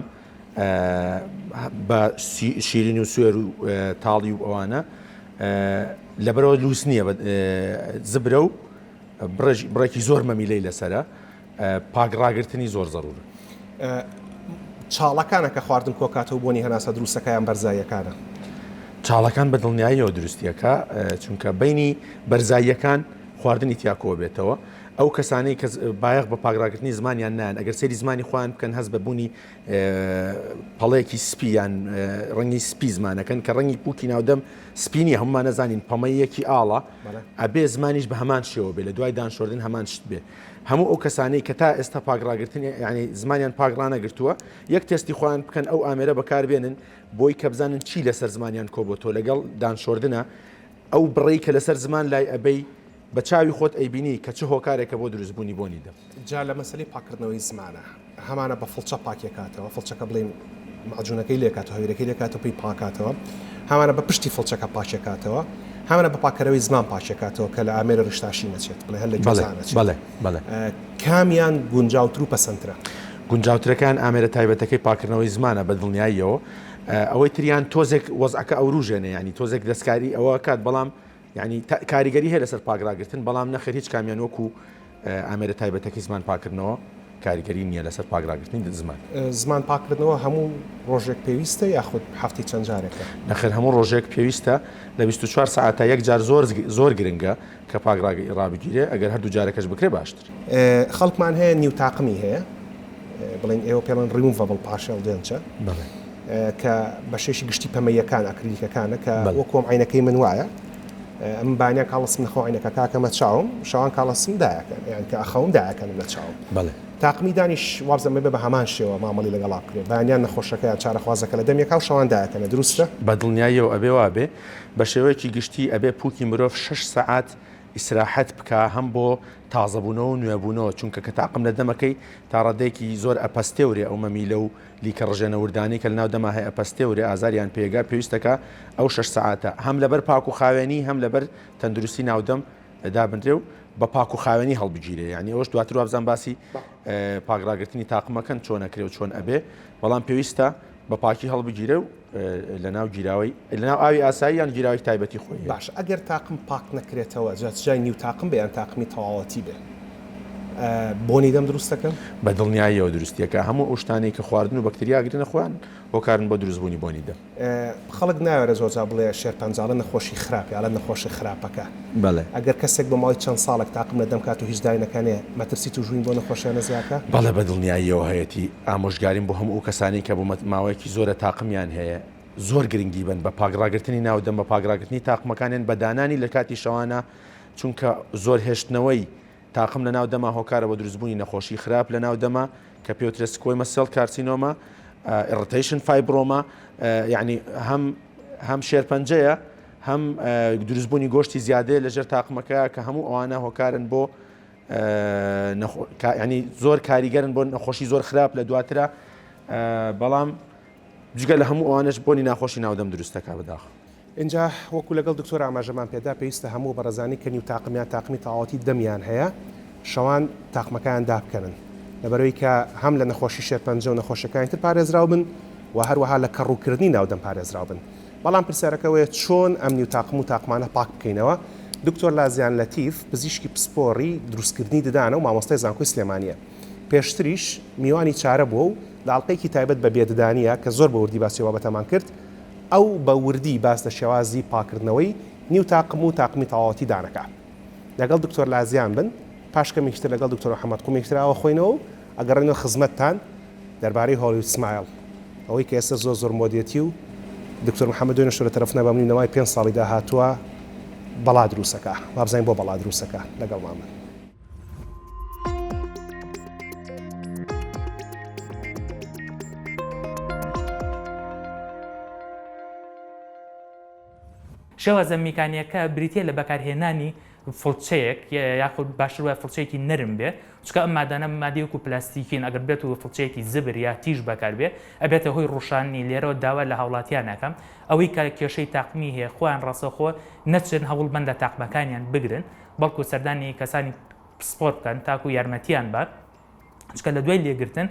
S3: بە شیرین و سوێر و تاڵی و ئەوانە لەبەرەوە لوس نییە زبرە و بڕێکی زۆر مەمیلەی لەسرە پاک ڕاگرتنی زۆر زەرورە.
S1: چاڵەکانە کە خواردن کۆکاتەوە بۆنی هەناسە دروستەکە یان بەرزاییەکانە؟
S3: چاڵەکان بە دڵنیاییەوە دروستیەکە چونکە بینی بەرزاییەکان خواردنی تیا کۆبێتەوە ئەو کەسانەی کە بایەخ بە پاکڕاگرتنی زمانیان نان ئەگەر سەیری زمانی خۆیان بکەن هەست بە بوونی پەڵەیەکی سپی یان ڕەنگی سپی زمانەکەن کە ڕەنگی پوکی ناودەم سپی نیە هەمومان نەزانین پەمەیەکی ئاڵا ئەبێ زمانیش بە هەمان شێوە بێ لە دوای دانشۆردن هەمان شت بێ هەموو ئەو کەسانەی کە تا ئێستا پاک ڕاگرتنی یعنی زمانیان پاک ڕانەگرتووە یەک تێستی خۆیان بکەن ئەو ئامێرە بەکاربێنن بۆی کە بزانن چی لەسەر زمانیان کۆبۆتەوە لەگەڵ دانشۆردنە ئەو بڕەی کە لەسەر زمان لای ئەبەی بە چاوی خۆت ئەیبینی کە چ هۆکارێکە بۆ دروستبوونی بۆنی دەم.
S1: جا لە مەسەلەی پاککردنەوەی زمانە هەمانە بە فڵچە پاکیەکاتەوە فڵچەکە بڵێین مەعجونەکەی لێکاتەوە هەویرەکەی لێکاتەوە پێی پاکاتەوە هەمانە بە پشتی فڵچەکە پاکیەکاتەوە هەمانە بە پاکەرەوەی زمان پاکیەکاتەوە کە لە ئامێری ڕیشتاشی نەچێت بڵێ هەر لە
S3: بەڵێ
S1: گوێزان نەچێت
S3: بەڵێ بەڵێ.
S1: کامیان گونجاوتر و پەسەندترە؟
S3: گونجاوترەکان ئامێرە تایبەتەکەی پاکردنەوەی زمانە بە دڵنیاییەوە ئەوەی تریان تۆزێک وەزعەکە ئەوروژێنێ یانی تۆزێک دەستکاری ئەوە کات بەڵام یانی کاریگەری هەیە لەسەر پاک ڕاگرتن بەڵام نەخێر هیچ کامیان وەکو ئامێرە تایبەتەکەی زمان پاکردنەوە کاریگەری نییە لەسەر پاک ڕاگرتنی زمان.
S1: زمان پاککردنەوە هەموو ڕۆژێک پێویستە یاخود هەفتەی چەند جارێکە؟
S3: نەخێر هەموو ڕۆژێک پێویستە لە 24 سەعاتا یەک جار زۆر زۆر گرنگە کە پاک ڕابگیرێ ئەگەر هەردوو جارەکەش بکرێ باشتر.
S1: خەڵکمان هەیە نیو تاقمی هەیە بڵێن ئێوە پێڵێن ڕیموڤەبڵ پارشێڵ دێنچە کە بەشێکی گشتی پەمەیەکان ئەکریلیکەکانە کە وەکۆم عینەکەی من وایە ئەم بانیان کاڵسم نەخۆ عینەکە کاکەمە چاوم شەوان کاڵسم دایەکەن یان کە ئەخەوم دایەکەنم لە چاوم
S3: بەڵێ
S1: تاقمی دانیش وابزانم بێ بە هەمان شێوە مامەڵی لەگەڵا بکرێ بەیانیان نەخۆشەکە یان چارەخوازەکە لە دەمیەکا و شەوان دایەکەنە دروستە؟
S3: بە دڵنیاییەوە ئەبێ وابێ بە شێوەیەکی گشتی ئەبێ پوکی مرۆڤ شەش سەعات ئیسراحەت بکا هەم بۆ تازەبوونەوە و نوێبوونەوە چونکە کە تاقم لە دەمەکەی تا ڕادەیەکی زۆر ئەپەستێورێ ئەو مەمیلە و لیکە ڕژێنە وردانەی کە لەناو دەما هەیە ئەپەستێورێ ئازاریان پێگا پێویستەکا ئەو شەش سەعاتە هەم لەبەر پاک و خاوێنی هەم لەبەر تەندروستی ناودەم دابنرێ و بە پاک و خاوێنی هەڵبگیرێ یعنی ئەوش دواتر وابزان باسی پاک ڕاگرتنی تاقمەکەن چۆن ئەکرێ و چۆن ئەبێ بەڵام پێویستە بە پاکی هەڵبگیرێ و لەناو گیراوەی لەناو ئاوی ئاسایی یان گیراوی تایبەتی خۆی هەیە.
S1: باشە ئەگەر تاقم پاک نەکرێتەوە جا چ جای نیو تاقم بێ یان تاقمی تەواوەتی بێ بۆنی دەم دروست دەکەن؟
S3: بە دڵنیاییەوە دروستیەکە هەموو ئەو شتانەی کە خواردن و بەکتریا ئەگرنە خۆیان هۆکارن بۆ دروستبوونی بۆنی دەم.
S1: خەڵک ناوێرێ زۆر جار بڵێ شێرپەنجە ئەڵێ نەخۆشی خراپ یا ئەڵێ نەخۆشی خراپەکە.
S3: بەڵێ.
S1: ئەگەر کەسێک بۆ ماوەی چەند ساڵێک تاقم لە دەم کات و هیچ داینەکەنێ مەترسی توشبووین بۆ نەخۆشیانە زیاکە؟
S3: بەڵێ بە دڵنیاییەوە هەیەتی، ئامۆژگاریم بۆ هەموو ئەو کەسانەی کە بۆ ماوەیەکی زۆرە تاقمیان هەیە زۆر گرنگی بەن بە پاک ڕاگرتنی ناو دەم بە پاک ڕاگرتنی تاقمەکانیان بە دانانی لە کاتی شەوانە چونکە زۆر هێشتنەوەی تاقم لە ناو دەما هۆکارە بۆ دروستبوونی نەخۆشی خراپ لە ناو دەما کە پێوترێت squamous cell carcinoma irritation fibroma یعنی هەم هەم شێرپەنجەیە هەم دروستبوونی گۆشتی زیادەیە لەژێر تاقمەکە کە هەموو ئەوانە هۆکارن بۆ ینی زۆر کاریگەرن بۆ نەخۆشی زۆر خراپ لە دواترە بەڵام جگە لە هەموو ئەوانش بۆنی ناخۆشی ناودەم دروستەکە بەداخ.
S1: ئینجا وەکو لەگەڵ دکتۆر ئاماژەمان پێدا پێویستە هەموو بەڕێزانی کە نیو تاقم یان تاقمی تەواوەتی دەمیان هەیە شەوان تاقمەکەیان دابکەنن لەبەرئەوەی کە هەم لە نەخۆشی شێرپەنجە و نەخۆشیەکانی تر پارێزراو بن و هەروەها لە کەڕووکردنی ناودەم پارێزراو بن بەڵام پرسیارەکە ئەوەیە چۆن ئەم نیو تاقم و تاقمانە پاک بکەینەوە دکتۆر لازیان لەتیف پزیشکی پسپۆڕی دروستکردنی ددانە و مامۆستای زانکۆی سلێمانیە پێشتریش میوانی چارە بووە و لە ئەڵقەیەکی تایبەت بە بێددانیە کە زۆر بە وردی باسی ئەو بابەتەمان کرد ئەو بە وردی باس لە شێوازی پاکردنەوەی نیو تاقم و تاقمی تەواوەتی دانەکا. لەگەڵ دکتۆر لازیان بن، پاش کەمێکی تر لەگەڵ دکتۆر محەمەد قومێکی تر ئاوە خۆینەوە و ئەگەڕێینەوە خزمەتتان دەربارەی Hollywood smile ئەوەی کە ئێستا زۆر زۆر مۆدێتی و دکتۆر محەمەد دوێنێ شەو لە تەلەفونە بە منی نەوای پێنج ساڵی داهاتووە بەڵا دروسەکا. وابزانین بۆ بەڵا دروسەکا. لەگەڵمان بن.
S5: شێوازە میکانیەکە بریتیە لە بەکارهێنانی فڵچەیەک یاخود باشتر وایە فڵچەیەکی نەرم بێ چونکە ئەم مادانە مادەی وەکو پلاستیکین ئەگەر بێت و فڵچەیەکی زبر یا تیژ بەکاربێ ئەبێتە هۆی ڕوشاننی لێرەوە داوا لە هاوڵاتیان ئەکەم ئەوەی کە کێشەی تاقمی هەیە خۆیان ڕاستەوخۆ نەچن هەوڵبەن لە تاقمەکانیان بگرن بەڵکو سەردانی کەسانی پسپۆر بکەن تاکو یارمەتیان بات. چکە لە دوای لێگرتن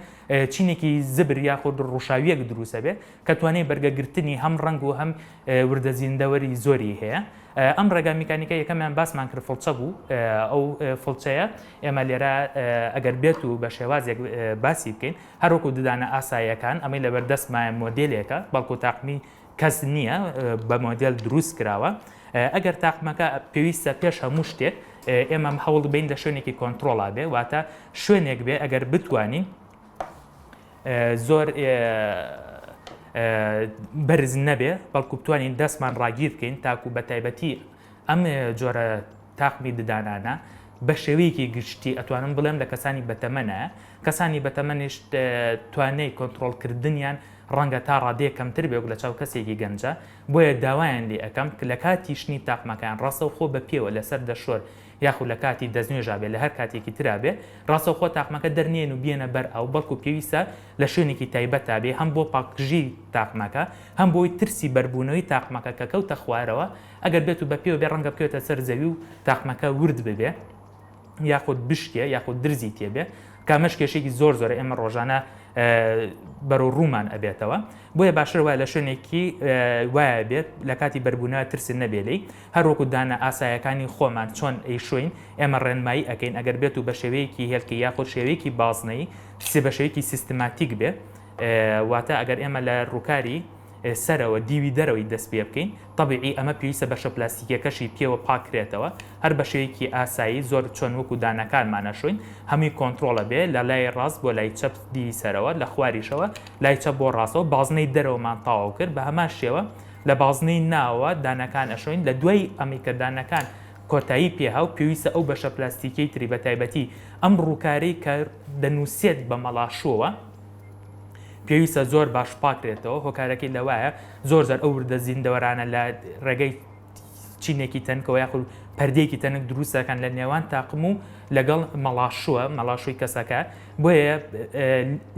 S5: چینێکی زبر یاخود ڕوشاویەک دروستە بێ کە توانای بەرگەگرتنی هەم ڕەنگ و هەم وردە زیندەوەری زۆری هەیە. ئەم ڕێگا میکانیکە یەکەمیان باسمان کرد فڵچە بوو، ئەو فڵچەیە ئێمە لێرە ئەگەر بێت و بە شێوازێک باسی بکەین هەروەکو ددانە ئاساییەکان ئەمەی لەبەردەستمایە مۆدێلێکە بەڵکو تاقمی کەس نییە بە مۆدێل دروست کراوە ئەگەر تاقمەکە پێویستە پێش هەموو شتێک ئێمە هەوڵ بین لە شوێنێکی کۆنتترۆڵا بێ واتە شوێنێک بێ ئەگەر بتوانین زۆر بەرز نەبێ بەڵکو بتوانین دەستمان ڕاگیر بکەین تاکو بە تایبەتی ئەم جۆرە تاقمی ددانانە بە شێوەیەکی گشتی ئەتوانم بڵێم لە کەسانی بەتەمەنە کەسانی بەتەمەنیش توانای کۆنتترۆلکردنیان ڕەنگە تا ڕادەیەک کەمتر بێ لە چاو کەسێکی گەنجە بۆیە داوایان لێ ئەەکەم لە کاتی شنی تاقمەکان ڕاستەوخۆ بە پێوە لەسەر دەشۆر یاخود لە کاتی دەستنوێژا بێ لە هەر کاتێکی ترا بێ ڕاستەوخۆ تاقمەکە دەرنێن و بیەنە بەر ئاو بەڵکو پێویستە لە شوێنێکی تایبەتا بێ هەم بۆ پاکژی تاقمەکە هەم بۆی ترسی بەربوونەوەی تاقمەکە کە کەوتە خوارەوە ئەگەر بێت و بە پێوە بێ ڕەنگە بکەوێتە سەر زەوی و تاقمەکە ورد ببێ یاخود بشکێ یاخود درزی تێبێ کە ئەمەش کێشێکی زۆر زۆرە ئێمە ڕۆژانە بەرەو ڕوومان ئەبێتەوە بۆیە باشتر وایە لە شوێنێکی وایە بێت لە کاتی بەربوونەوە ترس نەبێ لێی هەروەکو دانە ئاسایەکانی خۆمان چۆن ئەیشۆین ئێمە ڕێنمایی ئەکەین ئەگەر بێت و بە شێوەیەکی هێلکەی یاخود شێوەیەکی بازنەیی بە شێوەیەکی سیستماتیک بێ واتە ئەگەر ئێمە لە ڕووکاری سەرەوە دیوی دەرەوەی دەست پێ بکەین تەبیعی ئەمە پێویستە بەشە پلاستیکیەکەشی پێوە پاکرێتەوە هەر بە شێوەیەکی ئاسایی زۆر چۆن وەکو دانەکانمان ئەشۆین هەمووی کۆنترۆڵە بێ لە لای ڕاست بۆ لای چەپ دیوی سەرەوە لە خواریشەوە لای چەپ بۆ ڕاستەوە بازنەی دەرەوەمان تەواو کرد بە هەمان شێوە لە بازنەی ناوە دانەکان ئەشۆین لە دوای ئەمەی کە دانەکان کۆتایی پێهاو پێویستە ئەو بەشە پلاستیکیەی تری بە تایبەتی ئەم ڕووکارەی کە دەنووسێت بە مەڵاشۆوە پێویستە زۆر باش پاکرێتەوە هۆکارەکەی لەوایە زۆر زار ئەو وردە زیندەوەرانە لە ڕێگەی چینێکی تەنکەوە یاخود پەردەیەکی تەنک دروست دەکەن لە نێوان تاقم و لەگەڵ مەڵاشووە مەڵاشووی کەسەکە بۆیە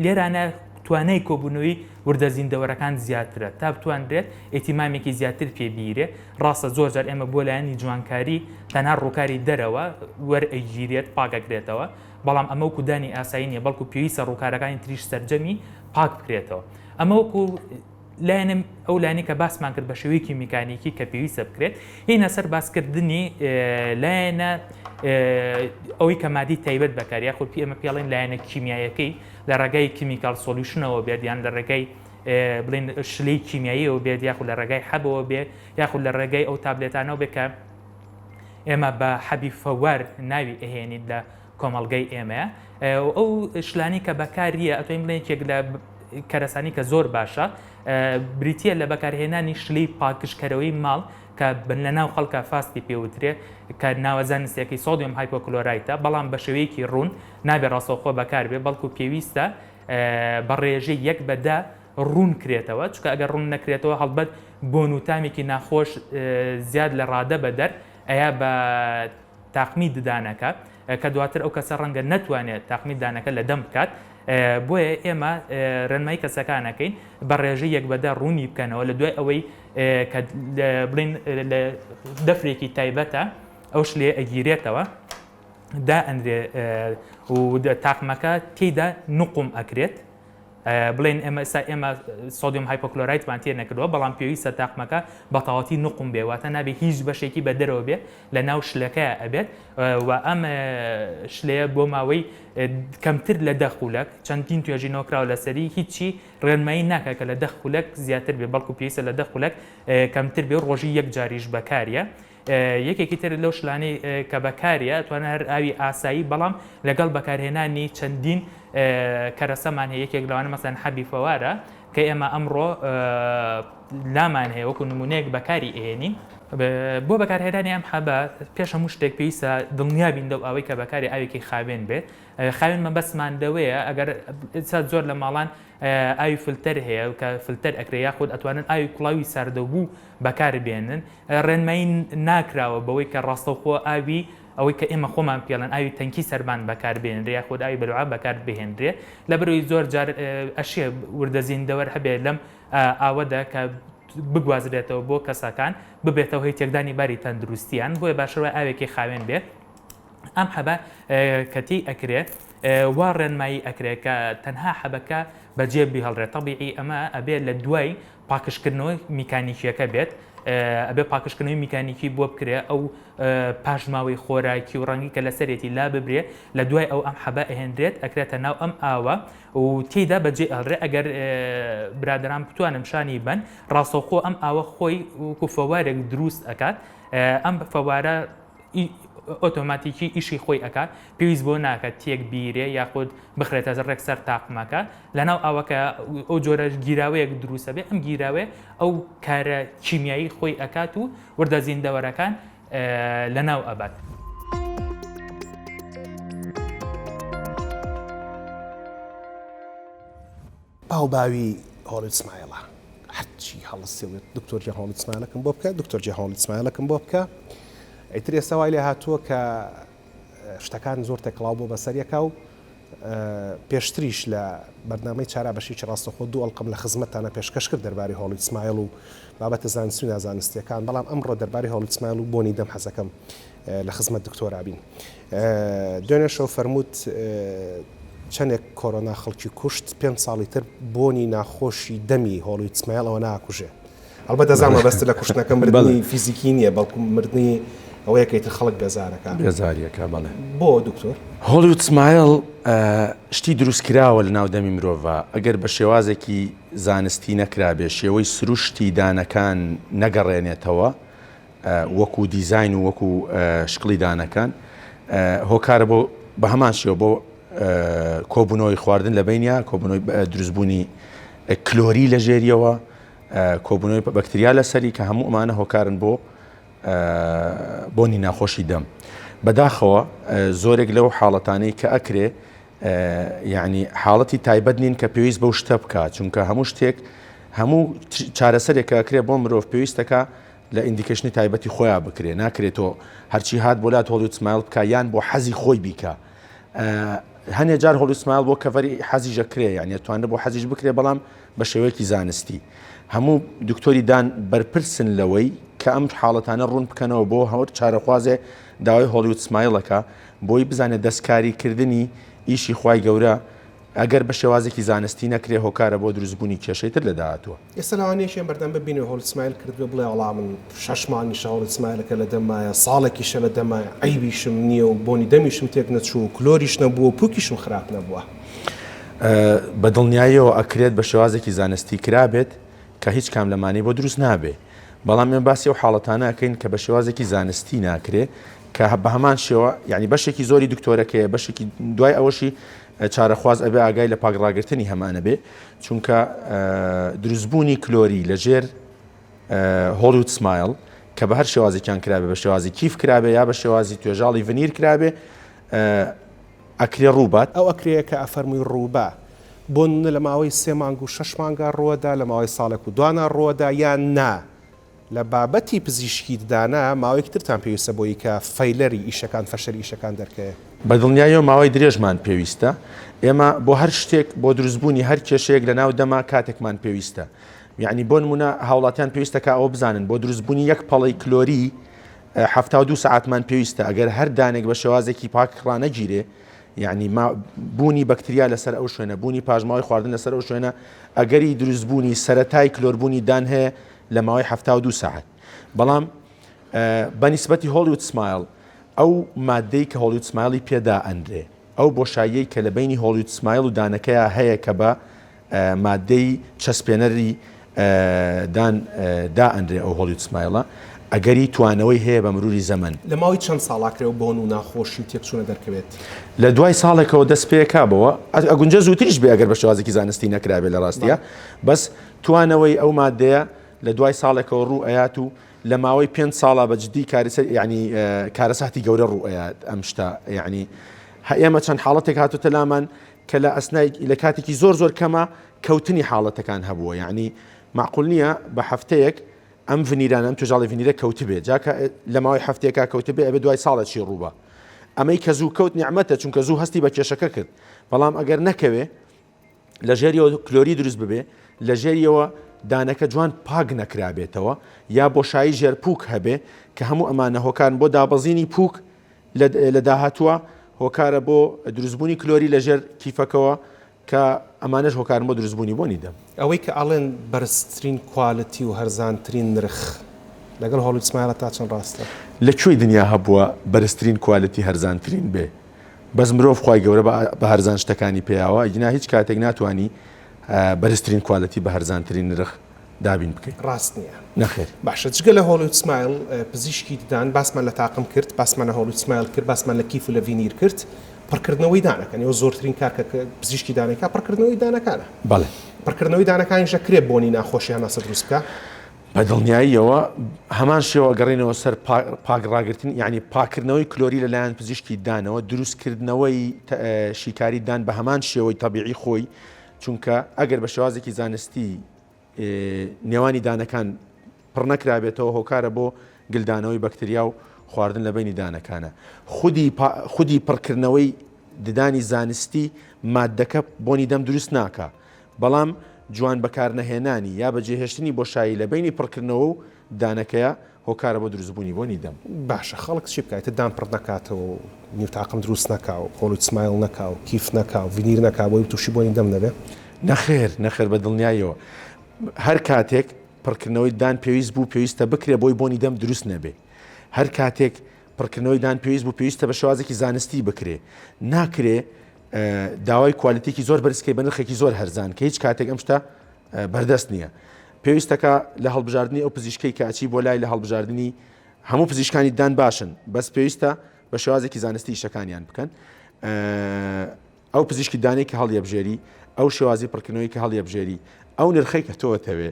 S5: لێرانە توانای کۆبوونەوەی وردە زیندەوەرەکان زیاترە تا بتوانرێت ئیتیمامێکی زیاتر پێ بیرێ ڕاستە زۆر جار ئێمە بۆ لایەنی جوانکاری تەنها ڕووکاری دەرەوە وەرئەگیرێت پاکەکرێتەوە بەڵام ئەمە وەکو دانی ئاسایی نیە بەڵکو پێویستە ڕووکارەکانی تریش سەرجەمی پاک بکرێتەوە ئەمە وەکو لایەنە ئەو لایەنەی کە باسمان کرد بە شێوەیەکی میکانیکی کە پێویستە بکرێت هینە سەر باسکردنی لایەنە ئەوەی کە مادی تایبەت بەکار یاخود پێ ئێمە پێڵێن لایەنە کیمیایەکەی لە ڕێگای chemical solution ەوە بێت یان لە ڕێگای بڵێن شلەی کیمیاییەوە بێت یاخود لە ڕێگای حەبەوە بێ یاخود لە ڕێگای ئەو تابلێتانەوە بێت کە ئێمە بە حەبی فەوار ناوی ئەهێنین لە کۆمەڵگەی ئێمەیە ئەو شلانی کە بەکاریە ئەتوانین بڵێن یەکێک لە کەرەسانی کە زۆر باشە بریتە لە بەکارهێنانی شلەی پاکژکەرەوەی ماڵ کە بن لە ناو خەڵکە فاستی پێوترێ کە ناوە زانستیەکەی sodium hypochlorite ە بەڵام بە شێوەیەکی ڕوون نابێ ڕاستەوخۆ بەکاربێ بەڵکو پێویستە بە ڕێژەی یەک بە دە ڕوون کرێتەوە چونکە ئەگەر ڕوون نەکرێتەوە هەڵبەت بۆن و تامێکی ناخۆش زیاد لە ڕادە بەدەر ئەیا بە تاقمی ددانەکە کە دواتر ئەو کەسە ڕەنگە نەتوانێت تاقمی ددانەکە لە دەم بکات بۆیە ئێمە ڕێنمایی کەسەکان ئەکەین بە ڕێژەی یەک بەدە ڕوونی بکەنەوە لە دوای ئەوەی کە بڵین لە دەفرێکی تایبەتە ئەو شلەیە ئەگیرێتەوە دا ئەندرێ و تاقمەکە تێیدا نقوم ئەکرێت بڵێن ئێمە ئێستا ئێمە sodium hypochlorite مان تێ نەکردووە بەڵام پێویستە تاقمەکە بە تەواوەتی نقوم بێ واتە نابێ هیچ بەشێکی بە دەرەوە بێ لە ناو شلەکەیا ئەبێت و ئەم شلەیە بۆ ماوەی کەمتر لە دە خولەک چەندین توێژینەوە کراوە لەسەری هیچی ڕێنمایی ناکە کە لە دە خولەک زیاتر بێ بەڵکو پێویستە لە دە خولەک کەمتر بێ ڕۆژی یەک جاریش بەکاریە یەکێکی تر لەو شلانەی کە بەکاریە ئەتوانن هەر ئاوی ئاسایی بەڵام لەگەڵ بەکارهێنانی چەندین کەرەسەمان هەیە یەکێک لەوانە مەسەن حەبی فەوارە کە ئێمە ئەمڕۆ لامان هەیە وەکو نمونەیەک بەکاری ئێنین. بۆ بەکارهێنانی ئەم حەبە پێش هەموو شتێک پێویستە دڵنیا بین لەو ئاوەی کە بەکاری ئاوێکی خاوێن بێت خاوێن مەبەستمان لەوەیە ئەگەر زۆر لە ماڵان ئاوی فلتەر هەیە کە فلتەر ئەکرێ یاخود ئەتوانن ئاوی کوڵاوی ساردەوبوو بەکار بێنن ڕێنمایی ناکراوە بەوەی کە ڕاستەوخۆ ئاوی ئەوەی کە ئێمە خۆمان پێڵێن ئاوی تەنکی سەربان بەکار بێنرێ یاخود ئاوی بەلوعە بەکار بهێنرێ لەبەرئەوەی زۆر جار ئەشێ وردە زیندەوەر هەبێ لەم ئاوەدا کە بگوازرێتەوە بۆ کەسەکان ببێتە هۆی تێکدانی باری تەندروستیان بۆیە باشتر وایە ئاوێکی خاوێن بێ. ئەم حەبە کە تێی ئەکرێ. وا ڕێنمایی ئەکرێ کە تەنها حەبەکە بەجێ بیهڵرێت تەبیعی ئەمە ئەبێ لە دوای پاکژکردنەوەی میکانیکیەکە بێت ئەبێ پاکژکردنەوەی میکانیکی بۆ بکرێ ئەو پاشماوەی خۆراکی و ڕەنگی کە لەسەرێتی لا ببرێ لە دوای ئەو ئەم حەبە ئەهێنرێت ئەکرێتە ناو ئەم ئاوە و تێیدا بەجێ ئەڵرێ ئەگەر برادران بتوانن شانی بن ڕاستەوخۆ ئەم ئاوە خۆی وەکو فەوارێک دروست ئەکات ئەم فەوارە ئۆتۆماتیکی ئیشی خۆی ئەکات پێویست بۆ ناکات تێک بیرێ یاخود بخرێتە ڕێک سەر تاقمەکە لەناو ئاوەکە ئەو جۆرە گیراوەیەک دروستە بێ ئەم گیراوەیە ئەو کارە کیمیایی خۆی ئەکات و وردە زیندەوەرەکان لەناو ئەبات.
S1: باو باوی هۆڵید سمایڵە هەرچی هەڵسێ وێت دکتۆر گیان هۆڵید سمایڵەکەم بۆ بکە دکتۆر گیان هۆڵید سمایڵەکەم بۆ بکە ئیتر ئێستا وای لێ هاتووە کە شتەکان زۆر تێکەڵاو بۆ بەسەر یەکا و پێشتریش لە بەرنامەی چارا بەشێکی ڕاستەخۆ دوو ئەڵقەم لە خزمەتتانە پێشکەش کرد دەربارەی هۆڵید سمایڵ و بابەتە زانستی و نازانستیەکان بەڵام ئەمڕۆ دەربارەی هۆڵید سمایڵ و بۆنی دەم حەزەکەم لە خزمەت دکتۆرا بین. دوێنێ شەو فەرمووت چەندێک کۆرۆنا خەڵکی کوشت پێنج ساڵی تر بۆنی ناخۆشی دەمی هۆڵیود سمایل ئەوە ناکوژێ. ئەڵبەت دەزانم مەبەستت لە کوشتنەکە مردنی فیزیکی نییە بەڵکو مردنی ئەوەیە کە ئیتر خەڵک بێزارەکە.
S3: بێزاریەکە بەڵێ.
S1: بۆ دکتۆر؟
S3: هۆڵیود سمایل شتی دروستکراوە لە ناو دەمی مرۆڤا ئەگەر بە شێوازێکی زانستی نەکرابێ شێوەی سروشتی دانەکان نەگەڕێنێتەوە وەکو دیزاین و وەکو شکڵی دانەکان هۆکارە بۆ بە هەمان شێوە بۆ کۆبوونەوەی خواردن لە بینیا کۆبوونەوەی دروستبوونی کلۆری لە ژێریەوە کۆبوونەوەی بەکتریا لەسەری کە هەموو ئەمانە هۆکارن بۆ بۆنی ناخۆشی دەم بەداخەوە زۆرێک لەو حاڵەتانەی کە ئەکرێ یعنی حاڵەتی تایبەت نین کە پێویست بەو شتە بکە چونکە هەموو شتێک هەموو چارەسەرێک کە ئەکرێ بۆ مرۆڤ پێویستەکە لە indication ی تایبەتی خۆیا بکرێ ناکرێ تۆ هەرچی هات بۆ لات Hollywood smile بکە یان بۆ حەزی خۆی بیکە هەنێ جار Hollywood smile بۆ cover ی حەزیش ئەکرێ یان توانرێ بۆ حەزیش بکرێ بەڵام بە شێوەیەکی زانستی هەموو دکتۆری دان بەرپرسن لەوەی کە ئەم حاڵەتانە ڕوون بکەنەوە بۆ هەور چارەخوازێ داوای Hollywood smile ەکە بۆی بزانێت دەستکاری کردنی ئیشی خوای گەورە ئەگەر بە شێوازێکی زانستی نەکرێ هۆکارە بۆ دروستبوونی کێشەی تر لە داهاتووە.
S1: ئێستا لەوانەیە یەکێ بەردەم ببینێ Hollywood smile کردبێ بڵێ وەڵا من شەش مانگیشە Hollywood smile ەکە لە دەممایە ساڵێکیشە لە دەممایە عەیبیشم نییە و بۆنی دەمیشم تێک نەچووە و کلۆریش نەبووە و پووکیشم خراپ نەبووە.
S3: بە دڵنیاییەوە ئەکرێت بە شێوازێکی زانستی کرابێت کە هیچ کام لەمانەی بۆ دروست نابێ بەڵام ئێمە باسی ئەو حاڵەتانە ئەکەین کە بە شێوازێکی زانستی ناکرێ کە بە هەمان شێوە یعنی بەشێکی زۆری دکتۆرەکەیە بەشێکی دوای ئەوەشی چارەخواز ئەبێ ئاگای لە پاکڕاگرتنی هەمانە بێ چونکە دروستبوونی کلۆری لە ژێر Hollywood smile کە بە هەر شێوازێکیان کرابێ بە شێوازی کیف کرابێ یا بە شێوازی توێژاڵی ڤنیر کرابێ ئەکرێ ڕووبات.
S1: ئەو ئەکرێیە کە ئەفەرمووی ڕووبا بۆ نمونە لە ماوەی سێ مانگ و شەش مانگا ڕووەدا لە ماوەی ساڵێک و دوانا ڕووەدا یان نا لە بابەتی پزیشکی ددانا ماوەیەکی ترتان پێویستە بۆی کە failure ی ئیشەکان فەشەلی ئیشەکان دەرکەوێ؟
S3: بە دڵنیاییەوە ماوەی درێژمان پێویستە. ئێمە بۆ هەر شتێک بۆ دروستبوونی هەر کێشەیەک لە ناو دەما کاتێکمان پێویستە. یەعنی بۆ نمونە هاوڵاتیان پێویستە کە ئەوە بزانن بۆ دروستبوونی یەک پەڵەی کلۆری 72 سەعاتمان پێویستە ئەگەر هەر دانێک بە شێوازێکی پاک ڕانەگیرێ یعنی ما بوونی بەکتریا لەسەر ئەو شوێنە بوونی پاشماوەی خواردن لەسەر ئەو شوێنە ئەگەری دروستبوونی سەرەتای کلۆربوونی دان هەیە لە ماوەی 72 سەعات بەڵام بە نیسبەتی Hollywood smile ئەو مادەی کە Hollywood smile ی پێدا ئەنرێ ئەو بۆشاییەی کە لە بەینی Hollywood smile و دانەکەیا هەیە کە بە مادەی چەسپێنەری دان دائەنرێ ئەو Hollywood smile ە ئەگەری توانەوەی هەیە بە مروری زەمەن.
S1: لە ماوەی چەند ساڵا کرێ و بۆن و ناخۆشی و تێکچوونە دەرکەوێت؟
S3: لە دوای ساڵێکەوە دەست پێکا بەوە ئەگونجێ زووتریش بێ ئەگەر بە شێوازێکی زانستی نەکرابێ لە ڕاستیا بەس توانەوەی ئەو مادەیە لە دوای ساڵێکەوە ڕوو ئەیات و لە ماوەی پێنج ساڵا بە جدی کارەسەر یعنی کارەساتی گەورە ڕوو ئەیات ئەم شتە یعنی ئێمە چەند حاڵەتێک هاتوتە لامان کە لە ئەسنای لە کاتێکی زۆر زۆر کەمە کەوتنی حاڵەتەکان هەبووە یعنی معقول نییە بە هەفتەیەک ئەم ڤنیرانە ئەم توێژاڵی ڤنیرە کەوتبێ جا کە لە ماوەی هەفتەیەکا کەوتبێ ئەبێ دوای ساڵە چی ڕووبا ئەمەی کە زوو کەوت نیعمەتە چونکە زوو هەستی بە کێشەکە کرد بەڵام ئەگەر نەکەوێ لە ژێریەوە کلۆری دروست ببێ لە ژێریەوە دانەکە جوان پاک نەکرابێتەوە یا بۆشایی ژێر پوک هەبێ کە هەموو ئەمانە هۆکارن بۆ دابەزینی پوک لە داهاتووە. هۆکارە بۆ دروستبوونی کلۆری لەژێر کیفەکەوە کە ئەمانەش هۆکارن بۆ دروستبوونی بۆنی دەم.
S1: ئەوەی کە ئەڵێن بەرزترین quality و هەرزانترین نرخ لەگەڵ هۆڵیود سمایڵە تا چەند ڕاستە؟
S3: لە کوێی دنیا هەبووە بەرزترین quality هەرزانترین بێ؟ بەس مرۆڤ خوای گەورە بە هەرزان شتەکانی پێیاوە ئەگینا هیچ کاتێک ناتوانی بەرزترین quality بە هەرزانترین نرخ دابین بکەی.
S1: ڕاست نییە.
S3: نەخێر.
S1: باشە جگە لە هۆڵیود سمایڵ پزیشکی ددان باسمان لە تاقم کرد باسمان لە هۆڵیود سمایڵ کرد باسمان لە کیف و لە ڤینیر کرد پڕکردنەوەی دانەکان ئێوە زۆرترین کار کە پزیشکی دانەکە پڕکردنەوەی دانەکانە.
S3: بەڵێ.
S1: پڕکردنەوەی دانەکانیش ئەکرێ بۆنی ناخۆشی هەناسە دروست بکا؟
S3: بە دڵنیاییەوە هەمان شێوە گەڕینەوە سەر پاک ڕاگرتن یعنی پاکردنەوەی کلۆری لەلایەن پزیشکی دانەوە دروستکردنەوەی شیکاری دان بە هەمان شێوەی تەبیعی خۆی چونکە ئەگەر بە شێوازێکی زانستی نێوانی دانەکان پڕ نەکرابێتەوە هۆکارە بۆ گلدانەوەی بەکتریا و خواردن لە بینی دانەکانە خودی خودی پڕکردنەوەی ددانی زانستی مادەکە بۆنی دەم دروست ناکە بەڵام جوان بەکارنەهێنانی یا بەجێهێشتنی بۆشایی لە بەینی پڕکردنەوە و دانەکەیا هۆکارە بۆ دروستبوونی بۆنی دەم.
S1: باشە خەڵک چی بکا ئیتر دان پڕ نەکاتەوە و نیو تاقم دروست نەکا و هۆڵیود سمایڵ نەکا و کیف نەکا و ڤینیر نەکا بۆی توشی بۆنی دەم نەبێ؟
S3: نەخێر نەخێر بە دڵنیاییەوە هەر کاتێک پڕکردنەوەی دان پێویست بوو پێویستە بکرێ بۆی بۆنی دەم دروست نەبێ هەر کاتێک پڕکردنەوەی دان پێویست بوو پێویستە بە شێوازێکی زانستی بکرێ ناکرێ داوای quality ێکی زۆر بەرزکەی بە نرخێکی زۆر هەرزان کە هیچ کاتێک ئەم شتە بەردەست نییە. پێویستەکە لە هەڵبژاردننی ئەو پزیشکەی کە ئەچی بۆ لای لە هەڵبژاردننی هەموو پزیشکانی دان باشن بەس پێویستە بە شێوازێکی زانستی ئیشەکانیان بکەن ئەو پزیشکی دانەی کە هەڵیەبژێری ئەو شێوازی پڕکردنەوەی کە هەڵیەبژێری ئەو نرخەی کە تۆ تەوێ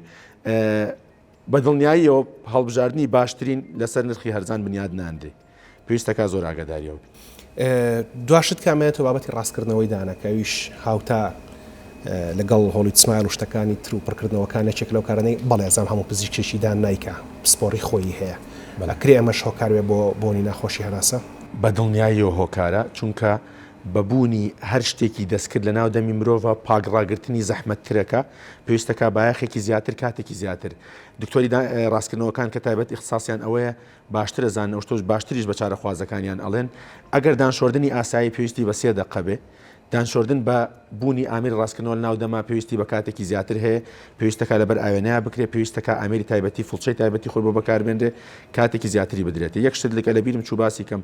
S3: بە دڵنیاییەوە هەڵبژاردننی باشترین لەسەر نرخی هەرزان بنیاد نانرێ. پێویستەکا زۆر ئاگاداری ئەو بی.
S1: دوا شت کە ئەمەیەتەوە بابەتی ڕاستکردنەوەی دانە کە ئەویش هاوتا لەگەڵ هۆڵیود سمایل و شتەکانی تر و پڕکردنەوەکان یەکێک لەو کارانەی بەڵێ ئەزانم هەموو پزیشکێکی دان نایکا پسپۆڕی خۆیی هەیە ئەکرێ ئەمەش هۆکار بێ بۆ بۆنی ناخۆشی هەناسە؟
S3: بە دڵنیاییەوە هۆکارە چونکە بە بوونی هەر شتێکی دەستکرد لە ناو دەمی مرۆڤا پاک ڕاگرتنی زەحمەتترەکە پێویستەکا بایەخێکی زیاتر کاتێکی زیاتر دکتۆری ڕاستکردنەوەکان کە تایبەت ئیختساسیان ئەوەیە باشتر ئەزانن ئەو شتەش باشتریش بە چارەخوازەکانیان ئەڵێن ئەگەر دانشۆردنی ئاسایی پێویستی بە سێ دەقە بێ دانشۆردن بە بوونی ئامێری ڕاستکردنەوە لە ناو دەما پێویستی بە کاتێکی زیاتر هەیە پێویستەکە لەبەر ئاوێنەیە بکرێ پێویستەکە ئامێری تایبەتی فڵچەی تایبەتی خۆی بۆ بەکاربێنرێ کاتێکی زیاتری بدرێت یەک شت لەکە لە بیرم چوو باسی کەم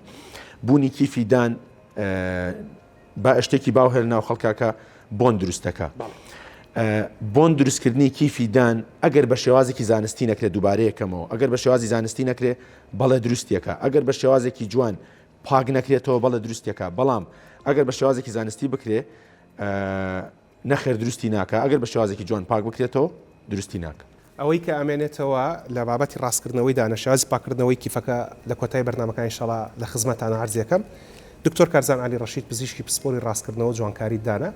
S3: بوونی کیفی دان با شتێکی باو هەیە لەناو خەڵکا کە بۆن دروست دەکا. بۆن دروستکردنی کیفی دان ئەگەر بە شێوازێکی زانستی نەکرێت دووبارەیەکەمەوە ئەگەر بە شێوازی زانستی نەکرێ بەڵێ دروستیەکە ئەگەر بە شێوازێکی جوان پاک نەکرێتەوە بەڵێ دروستیەکە بەڵام ئەگەر بە شێوازێکی زانستی بکرێ نەخێر دروستی ناکا ئەگەر بە شێوازێکی جوان پاک بکرێتەوە دروستی ناکا.
S1: ئەوەی کە ئەمێنێتەوە لە بابەتی ڕاستکردنەوەی دانە شێوازی پاککردنەوەی کیفەکە لە کۆتایی بەرنامەکە ان شاءاللە لە خزمەتان عەرزی ئەکەم. دکتۆر کارزان عەلی ڕەشید پزیشکی پسپۆری ڕاستکردنەوە جوانکاری دانە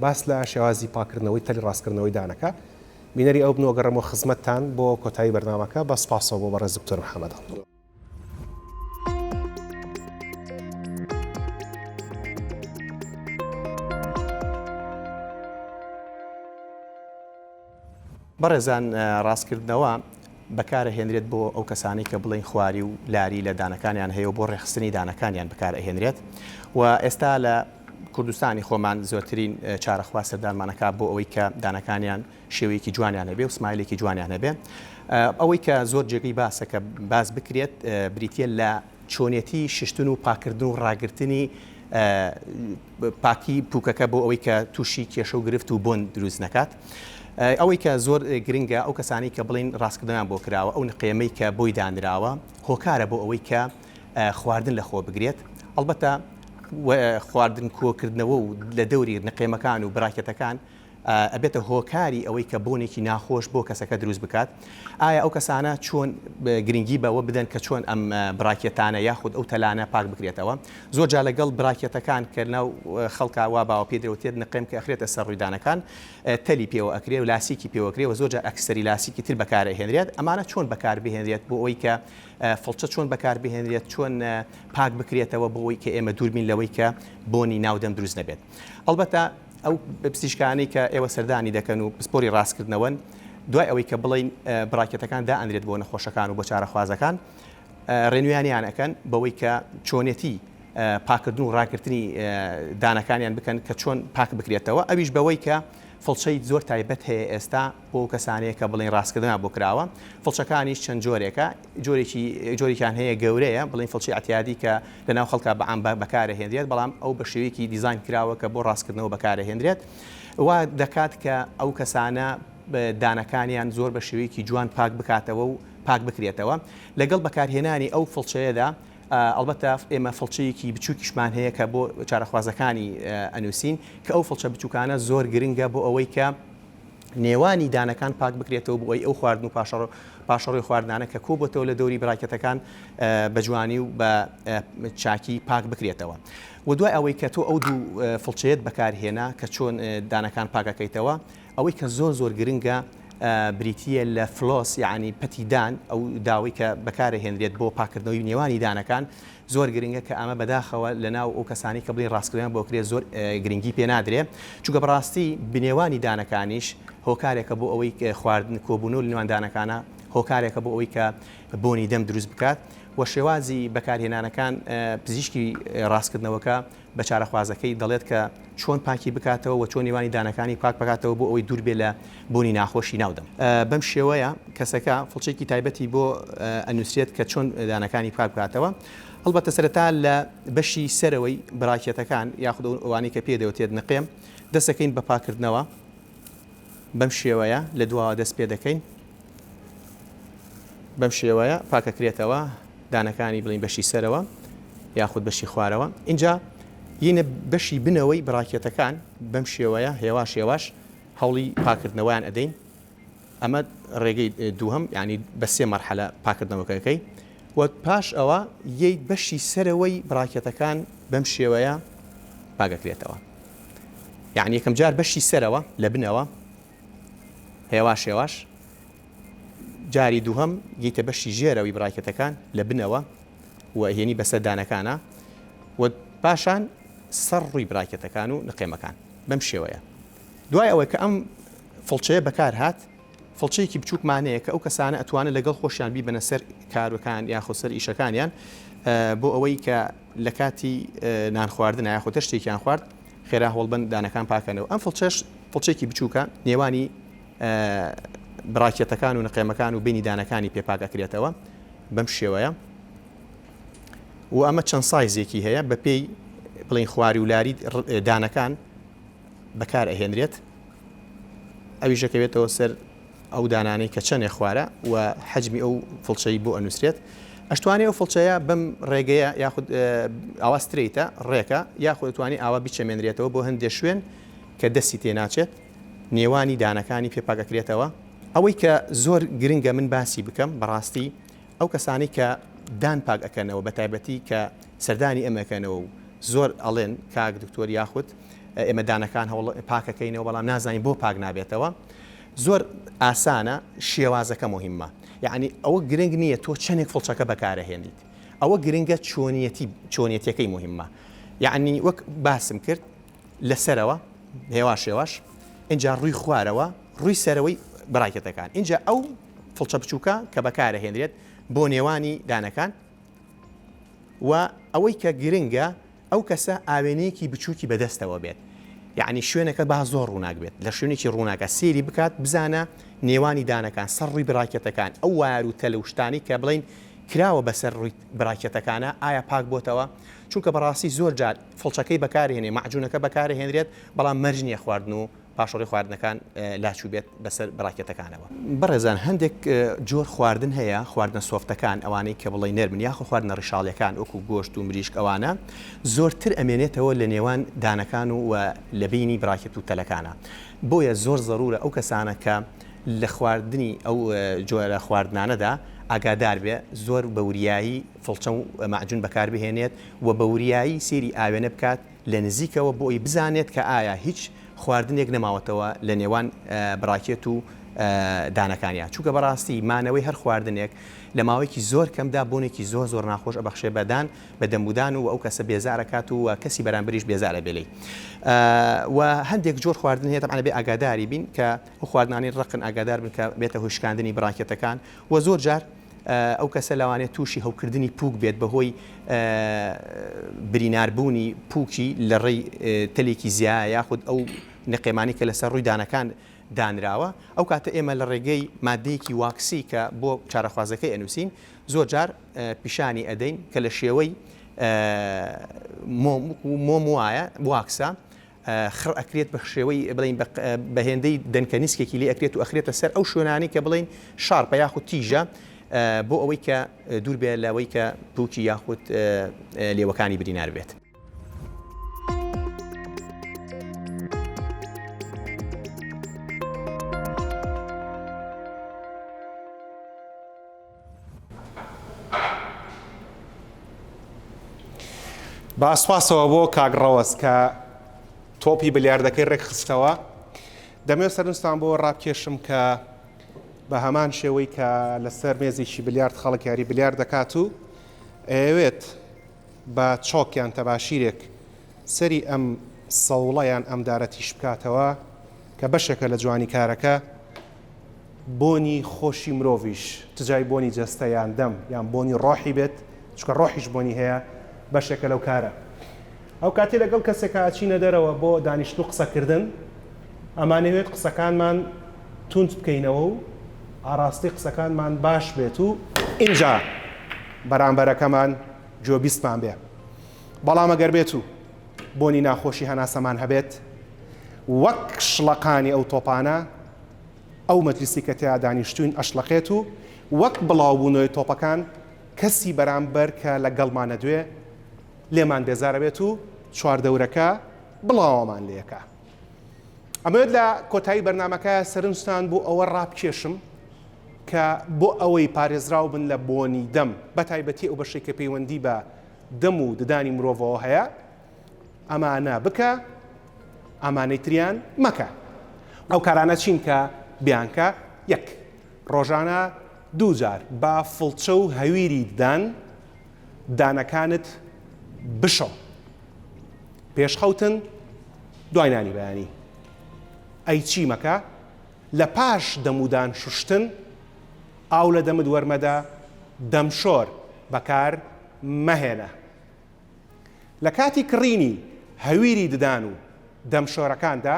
S1: باس لە شێوازی پاککردنەوەی تەلی ڕاستکردنەوەی دانەکە بینەری ئەو بن و ئەگەڕێمەوە خزمەتتان بۆ کۆتایی بەرنامەکە بە سوپاسەوە بۆ بەڕێز دکتۆر محەمەد.
S6: بەڕێزان ڕاستکردنەوە بەکارەهێنرێت بۆ ئەو کەسانەی کە بڵێین خواری و لاری لە دانەکانیان هەیە و بۆ ڕێکخستنی دانەکانیان بەکارئەهێنرێت و ئێستا لە کوردستانی خۆمان زۆرترین چارەخواز سەردانمانەکا بۆ ئەوەی کە دانەکانیان شێوەیەکی جوانیان هەبێ و سمایلێکی جوانیان هەبێ ئەوەی کە زۆر جێگەی باسە کە باس بکرێت بریتە لە چۆنێتی ششتن و پاکردن و ڕاگرتنی پاکی پوکەکە بۆ ئەوەی کە تووشی کێشە و گرفت و بۆن دروست نەکات. ئەوەی کە زۆر گرنگە ئەو کەسانی کە بڵین ڕاستکردنیان بۆ کراوە ئەو نقێمەی کە بۆی دانراوە هۆکارە بۆ ئەوەی کە خواردن لە خۆ بگرێت ئەڵبەتە خواردن کۆکردنەوە و لە دەوری نقێمەکان و براکێتەکان ئەبێتە هۆکاری ئەوەی کە بۆنێکی ناخۆش بۆ کەسەکە دروست بکات، ئایا ئەو کەسانە چۆن گرنگی بەوە بدەن کە چۆن ئەم براکێتانە یاخود ئەو تەلانە پاک بکرێتەوە؟ زۆر جار لەگەڵ براکێتەکان کە لەناو خەڵکا وا باوە پێی دەوترێت نقێم کە ئەخرێتە سەر ڕووی دانەکان تەلی پێوە ئەکرێ و لاسیکی پێوە ئەکرێ و زۆر جار ئەکسەری لاسیکی تر بەکار ئەهێنرێت ئەمانە چۆن بەکار بهێنرێت بۆ ئەوەی کە فڵچە چۆن بەکار بهێنرێت چۆن پاک بکرێتەوە بۆ ئەوەی کە ئێمە دوور بین لەوەی کە بۆنی ناو دەم دروست نەبێت ئەڵبەتە ئەو پزیشکانەی کە ئێوە سەردانی دەکەن و پسپۆری ڕاستکردنەوەن، دوای ئەوەی کە بڵێین براکێتەکان دائەنرێت بۆ نەخۆشەکان و بۆ چارەخوازەکان، ڕێنوێنیان ئەکەن بەوەی کە چۆنێتی پاکردن و ڕاگرتنی دانەکانیان بکەن کە چۆن پاک بکرێتەوە ئەویش بەوەی کە فڵچەی زۆر تایبەت هەیە ئێستا بۆ ئەو کەسانەیە کە بڵێن ڕاستکردنیان بۆ کراوە فڵچەکانیش چەند جۆرێکە جۆرێکی جۆرێکیان هەیە گەورەیە بڵێن فڵچەی ئەتیادی کە لەناو خەڵکا بە عام بەکارەهێنرێت بەڵام ئەو بە شێوەیەکی دیزاین کراوە کە بۆ ڕاستکردنەوە بەکارەهێنرێت وا دەکات کە ئەو کەسانە دانەکانیان زۆر بە شێوەیەکی جوان پاک بکاتەوە و پاک بکرێتەوە لەگەڵ بەکارهێنانی ئەو فڵچەیەدا ئەڵبەتە ئێمە فڵچەیەکی بچووکیشمان هەیە کە بۆ چارەخوازەکانی ئەنووسین کە ئەو فڵچە بچووکانە زۆر گرنگە بۆ ئەوەی کە نێوانی دانەکان پاک بکرێتەوە بۆ ئەوەی ئەو خواردن و پاشەڕۆ پاشەڕۆی خواردنانە کە کۆبۆتەوە لە دەوری براکێتەکان بە جوانی و بە چاکی پاک بکرێتەوە. و دوای ئەوەی کە تۆ ئەو دوو فڵچەیەت بەکارهێنا کە چۆن دانەکان پاکەکەیتەوە ئەوەی کە زۆر زۆر گرنگە بریتییە لە floss یەعنی پەتی دان ئەو داوەی کە بەکارەهێنرێت بۆ پاککردنەوەی نێوانی دانەکان زۆر گرنگە کە ئەمە بەداخەوە لەناو ئەو کەسانەی کە بڵێین ڕاستکردنەوەیان بۆ کرێت زۆر گرنگی پێ نادرێ چونکە بەڕاستی بنێوانی دانەکانیش هۆکارێکە بۆ ئەوەی خواردن کۆبوونەوە لە نێوان دانەکانە هۆکارێکە بۆ ئەوەی کە بۆنی دەم دروست بکات و شێوازی بەکارهێنانەکان پزیشکی ڕاستکردنەوەکە بە چارەخوازەکەی دەڵێت کە چۆن پاکی بکاتەوە و چۆن نێوانی دانەکانی پاک بکاتەوە بۆ ئەوەی دوور بێت لە بۆنی ناخۆشی ناو دەم. بەم شێوەیە کەسەکە فڵچەیەکی تایبەتی بۆ ئەنووسرێت کە چۆن دانەکانی پاک بکاتەوە. هەڵبەتە سەرەتا لە بەشی سەرەوەی براکێتەکان یاخود ئەوانەی کە پێی دەوترێت نقێم دەست دەکەین بە پاککردنەوە. بەم شێوەیە لە دواوە دەست پێ دەکەین. بەم شێوەیە پاکەکرێتەوە دانەکانی بڵین بەشی سەرەوە یاخود بەشی خوارەوە ئینجا یینە بەشی بنەوەی بڕاکێتەکان بەم شێوەیە هێواش هێواش هەوڵی پاکردنەوەیان ئەدەین ئەمە ڕێگەی دووهەم یعنی بە سێ مەرحەلە پاکردنەوەکەکەی و پاش ئەوە یەیت بەشی سەرەوەی بڕاکێتەکان بەم شێوەیە پاکەکرێتەوە یعنی یەکەم جار بەشی سەرەوە لە بنەوە هێواش هێواش جاری دووهەم گەیتە بەشی ژێرەوەی بڕاکێتەکان لە بنەوە و هێنی بەسەر دانەکانە و پاشان سەر ڕووی براکێتەکان و نقێمەکان بەم شێوەیە دوای ئەوەی کە ئەم فڵچەیە بەکار هات فڵچەیەکی بچووکمانەیە کە ئەو کەسانە ئەتوانن لەگەڵ خۆشیان بیبەنە سەر کارەکان یاخۆ سەر ئیشەکانیان بۆ ئەوەی کە لە کاتی نان خواردنە یاخۆ شتێکیان خوارد خێرا هەوڵبن دانەکان پاکەنەوە ئەم فڵچەش فڵچێکی بچووکە نێوانی براکێتەکان و نقێمەکان و بینی دانەکانی پێ پاک ئەکرێتەوە بەم شێوەیە و ئەمە چەند سایزێکی هەیە بە پێی بڵین خواری و لاری دانەکان بەکار ئەهێنرێت ئەویش دەکەوێتەوە سەر ئەو دانانەی کە چەندێ خوارە و حەجمی ئەو فڵچەی بۆ ئەنووسرێت ئەشتوانێ ئەو فڵچەیە بەم ڕێگەیە یاخود ئاوا straight ە ڕێکە یاخود توانی ئاوا بچەمێنرێتەوە بۆ هەندێک شوێن کە دەستی تێناچێت نێوانی دانەکانی پێ پاکەکرێتەوە. ئەوەی کە زۆر گرنگە من باسی بکەم بەڕاستی ئەو کەسانەی کە دان پاک ئەکەنەوە بەتایبەتی کە سەردانی ئێمە ئەکەنەوە و زۆر ئەڵێن کاک دکتۆر یاخود ئێمە دانەکان هەوڵ پاکەکەینەوە بەڵام نازانین بۆ پاک نابێتەوە زۆر ئاسانە شێوازەکە مهمە یعنی ئەوە گرنگ نییە تۆ چەندێک فڵچەکە بەکارەهێنیت ئەوە گرنگە چۆنیەتی چۆنیەتەکەی مهمە یعنی وەک باسم کرد لە سەرەوە هێواش هێواش ئینجا ڕووی خوارەوە ڕووی سەرەوەی بڕاکێتەکان ئینجا ئەو فڵچە بچووکە کە بەکارەهێنرێت بۆ نێوانی دانەکان و ئەوەی کە گرنگە ئەو کەسە ئاوێنەیەکی بچووکی بەدەستەوە بێت یعنی شوێنەکە با زۆر ڕووناک بێت لە شوێنێکی ڕووناکە سێری بکات بزانە نێوانی دانەکان سەر ڕووی براکێتەکان ئەو wire و تەل و شتانی کە بڵین کراوە بەسەر ڕووی براکێتەکانە ئایا پاک بۆتەوە چونکە بەڕاستی زۆر جار فڵچەکەی بەکارهێنێ مەعجونەکە بەکارهێنرێت بەڵام مەرج نییە خواردن و پاشەڕۆی خواردنەکان لاچووبێت بەسەر براکێتەکانەوە. بەڕێزان هەندێک جۆر خواردن هەیە خواردنە soft ەکان ئەوانەی کە بڵێی نەرمن یاخۆ خواردنە ڕیشاڵیەکان وەکو گۆشت و مریشک ئەوانە زۆرتر ئەمێنێتەوە لە نێوان دانەکان و و لە بینی براکێت و تەلەکانە بۆیە زۆر زەرورە ئەو کەسانە کە لە خواردنی ئەو جۆرە خواردنانەدا ئاگادار بێ زۆر بە وریایی فڵچە و مەعجون بەکار بهێنێت و بە وریایی سەیری ئاوێنە بکات لە نزیکەوە بۆ ئەوی بزانێت کە ئایا هیچ خواردنێک نەماوەتەوە لە نێوان براکێت و دانەکانیا چونکە بەڕاستی مانەوەی هەر خواردنێک لە ماوەیەکی زۆر کەمدا بۆنێکی زۆر زۆر ناخۆش ئەبەخشێ بە دان بە دەمودان و ئەو کەسە بێزار ئەکات و کەسی بەرامبەریش بێزار ئەبێ لێی و هەندێک جۆر خواردن هەیە تەبعەن ئەبێ ئاگاداری بین کە ئەو خواردنانەی ڕەقن ئاگادار بن کە بێتە هۆی شکاندنی براکێتەکان و زۆر جار. ئەو کەسە لەوانەیە تووشی هەوکردنی پووک بێت بەهۆی بریناربوونی پووکی لە ڕێی تەلێکی زیایە یاخود ئەو نقێمانەی کە لەسەر ڕووی دانەکان دانراوە، ئەو کاتە ئێمە لە ڕێگەی ماددەیەکی واکسی کە بۆ چارەخوازەکەی ئەنووسین زۆر جار پیشانی ئەدەین کە لە شێوەی مۆم مۆم وایە واکسە خڕ ئەکرێت بە شێوەی بڵێین بە هێندەی دەنکە نیسکێکی لێ ئەکرێت و ئەخرێتە سەر ئەو شوێنانەی کە بڵێین شارپە یاخود تیژە بۆ ئەوەی کە دوور بێ لەوەی کە پوکی یاخود لێوەکانی برینار بێت.
S1: با سوپاسەوە بۆ کاک ڕەوەز کە تۆپی بلیاردەکەی ڕێکخستەوە دەمەوێت سەرنجتان بۆ ڕابکێشم کە بە هەمان شێوەی کە لەسەر مێزێکی بلیارد خەڵک یاری بلیارد دەکات و ئەیەوێت بە چۆک یان تەباشیرێک سەری ئەم سەوڵە یان ئەم دارە تیش بکاتەوە کە بەشێکە لە جوانی کارەکە بۆنی خۆشی مرۆڤیش چ جای بۆنی جەستە یان دەم یان بۆنی ڕۆحی بێت چونکە ڕۆحیش بۆنی هەیە بەشێکە لەو کارە ئەو کاتێ لەگەڵ کەسێکا ئەچینە دەرەوە بۆ دانیشتن و قسەکردن ئەمانەوێت قسەکانمان توند بکەینەوە و ئاراستەی قسەکانمان باش بێت و ئینجا بەرامبەرەکەمان گوێبیستمان بێ بەڵام ئەگەر بێت و بۆنی ناخۆشی هەناسەمان هەبێت وەک شڵەقانی ئەو تۆپانە ئەو مەجلیسی کە تیا دانیشتوین ئەشڵەقێت و وەک بڵاوبوونەوەی تۆپەکان کەسی بەرامبەر کە لەگەڵمان ئەدوێ لێمان بێزارەبێت و چواردەورەکە بڵاوەمان لێکا. ئەمەوێت لە کۆتایی بەرنامەکە سەرنجتان بۆ ئەوە ڕابکێشم کە بۆ ئەوەی پارێزراو بن لە بۆنی دەم بە تایبەتی ئەو بەشەی کە پەیوەندی بە دەم و ددانی مرۆڤەوە هەیە ئەمانە بکە ئەمانەی تریان مەکە. ئەو کارانە چین کە بیانکە؟ یەک. ڕۆژانە دووجار بە فڵچە و هەویری ددان دانەکانت بشۆ. پێش خەوتن، دوای نانی بەیانی. ئەی چی مەکە؟ لە پاش دەمودان شوشتن، ئاو لە دەمت وەرمەدە، دەمشۆر بەکار مەهێنە. لە کاتی کڕینی هەویری ددان و دەمشۆرەکاندا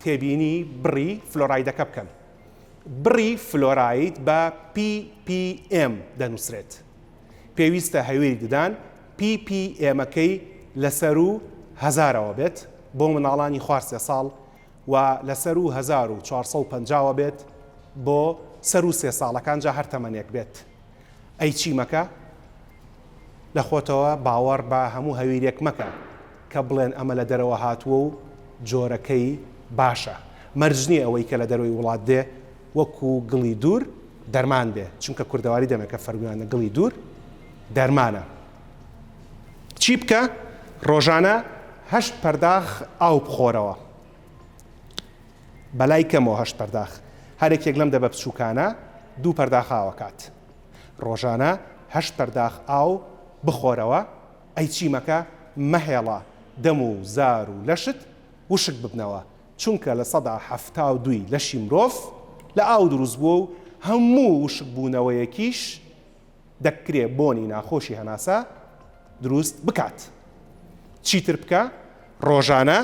S1: تێبینی بڕی فلۆرایدەکە بکەن. بڕی فلۆراید بە ppm دەنووسرێت. پێویستە هەویری ددان ppm ەکەی لە سەروو هەزارەوە بێت بۆ منداڵانی خوار سێ ساڵ و لە سەروو 1450 وە بێت بۆ سەروو سێ ساڵەکان جا هەر تەمەنێک بێت. ئەی چی مەکە؟ لە خۆتەوە باوەڕ بە هەموو هەویرێک مەکە کە بڵێن ئەمە لە دەرەوە هاتووە و جۆرەکەی باشە. مەرج نییە ئەوەی کە لە دەرەوەی وڵات دێ وەکوو گڵی دوور دەرمان بێ، چونکە کوردەواری دەمێکە فەرموویانە گڵی دوور دەرمانە. چی بکە؟ ڕۆژانە هەشت پەرداخ ئاو بخۆرەوە. بەلای کەمەوە هەشت پەرداخ. هەر یەکێک لەم دەبە بچووکانە دوو پەرداخ ئاو ئەکات. ڕۆژانە هەشت پەرداخ ئاو بخۆرەوە، ئەی چی مەکە، مەهێڵە دەم و زار و لەشت وشک ببنەوە، چونکە 72% ی لەشی مرۆڤ لە ئاو دروست بووە و هەموو وشکبوونەوەیەکیش دەکرێ بۆنی ناخۆشی هەناسە دروست بکات. چیتر بکە، ڕۆژانە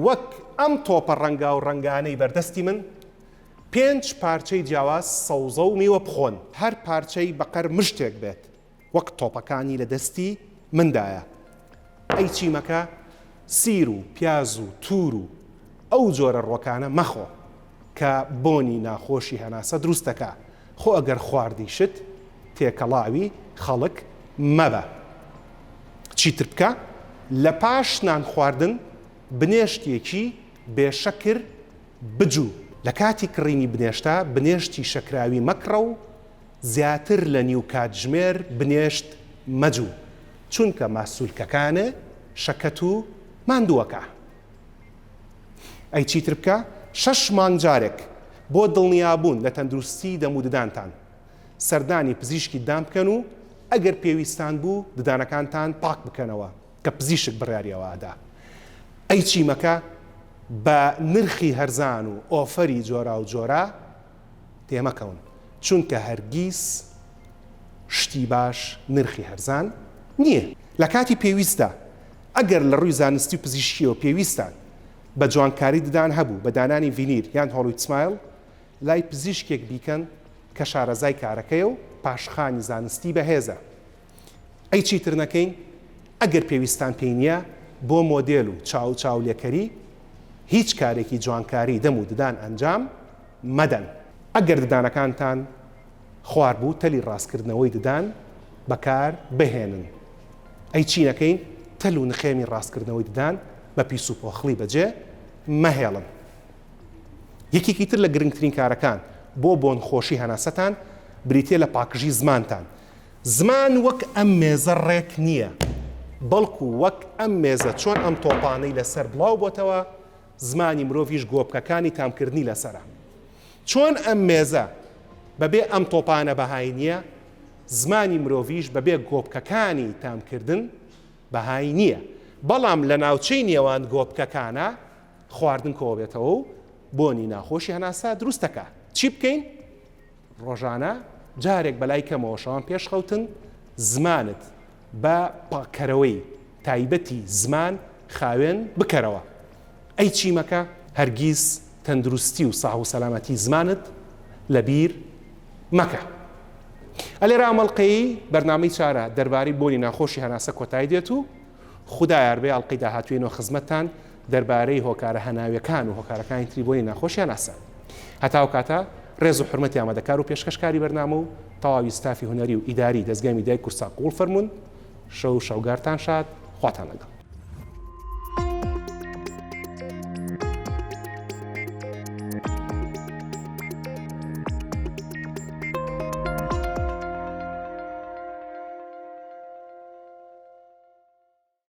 S1: وەک ئەم تۆپە ڕەنگاو ڕەنگانەی بەردەستی من، پێنج پارچەی جیاواز سەوزە و میوە بخۆن، هەر پارچەی بەقەر مشتێک بێت، وەک تۆپەکانی لە دەستی مندایە. ئەی چی مەکە؟ سیر و پیاز و توور و ئەو جۆرە ڕوەکانە مەخۆ کە بۆنی ناخۆشی هەناسە دروست دەکا، خۆ ئەگەر خواردیشت تێکەڵاوی خەڵک مەبە. چیتر بکە؟ لە پاش نان خواردن بنێشتێکی بێ شەکر بجوو. لە کاتی کڕینی بنێشتە، بنێشتی شەکراوی مەکڕە و زیاتر لە نیو کاتژمێر بنێشت مەجوو، چونکە ماسولکەکانێ شەکەت و ماندووەکا. ئەی چیتر بکە؟ شەش مانگ جارێک بۆ دڵنیابوون لە تەندروستی دەم و ددانتان، سەردانی پزیشکی ددان بکەن و ئەگەر پێویستان بوو ددانەکانتان پاک بکەنەوە. کە پزیشک بڕیاری ئەوە ئەدا. ئەی چی مەکە بە نرخی هەرزان و ئۆفەری جۆراوجۆرا تێمەکەون، چونکە هەرگیز. شتی باش نرخی هەرزان نییە. لە کاتی پێویستدا ئەگەر لە ڕووی زانستی و پزیشکییەوە پێویستتان بە جوانکاری ددان هەبوو بە دانانی ڤینیر یان Hollywood smile لای پزیشکێک بیکەن کە شارەزای کارەکەیە و پاشخانی زانستی بەهێزە. ئەی چیتر نەکەین؟ ئەگەر پێویستتان پێی نییە بۆ مۆدێل و چاو و چاولێکەری هیچ کارێکی جوانکاری دەم و ددان ئەنجام مەدەن. ئەگەر ددانەکانتان خوار بوو تەلی ڕاستکردنەوەی ددان بەکار بهێنن. ئەی چی نەکەین؟ تەل و نخێمی ڕاستکردنەوەی ددان بە پیس و پۆخڵی بەجێ مەهێڵن. یەکێکی تر لە گرنگترین کارەکان بۆ بۆنخۆشی هەناسەتان بریتییە لە پاکژی زمانتان. زمان وەک ئەم مێزە ڕێک نییە، بەڵکو وەک ئەم مێزە چۆن ئەم تۆپانەی لەسەر بڵاو بۆتەوە، زمانی مرۆڤیش گۆپکەکانی تامکردنی لەسەرە. چۆن ئەم مێزە بەبێ ئەم تۆپانە بەهای نییە، زمانی مرۆڤیش بەبێ گۆپکەکانی تامکردن بەهای نییە. بەڵام لە ناوچەی نێوان گۆپکەکانا خواردن کۆبێتەوە و بۆنی ناخۆشی هەناسە دروست دەکا. چی بکەین؟ ڕۆژانە جارێک بەلای کەمەوە شەوان پێش خەوتن زمانت بە پاککەرەوەی تایبەتی زمان خاوێن بکەرەوە. ئەی چی مەکە؟ هەرگیز تەندروستی و ساغ و سەلامەتی زمانت لەبیر مەکە. ئەلێرە ئەم ئەڵقەیەی بەرنامەی چارە دەربارەی بۆنی ناخۆشی هەناسە کۆتایی دێت و خودا یاربێ ئەڵقەی داهاتوو یەنەوە خزمەتتان دەربارەی هۆکارە هەناویەکان و هۆکارەکانی تری بۆنی ناخۆشی هەناسە. هەتا ئەو کاتە ڕێز و حورمەتی ئامادەکار و پێشکەشکاری بەرنامە و تەواوی ستافی هونەری و ئیداری دەزگای میدیای کوردسات قبوڵ فەرموون. شەو و شەوگارتان شاد. خواتان لەگەڵ.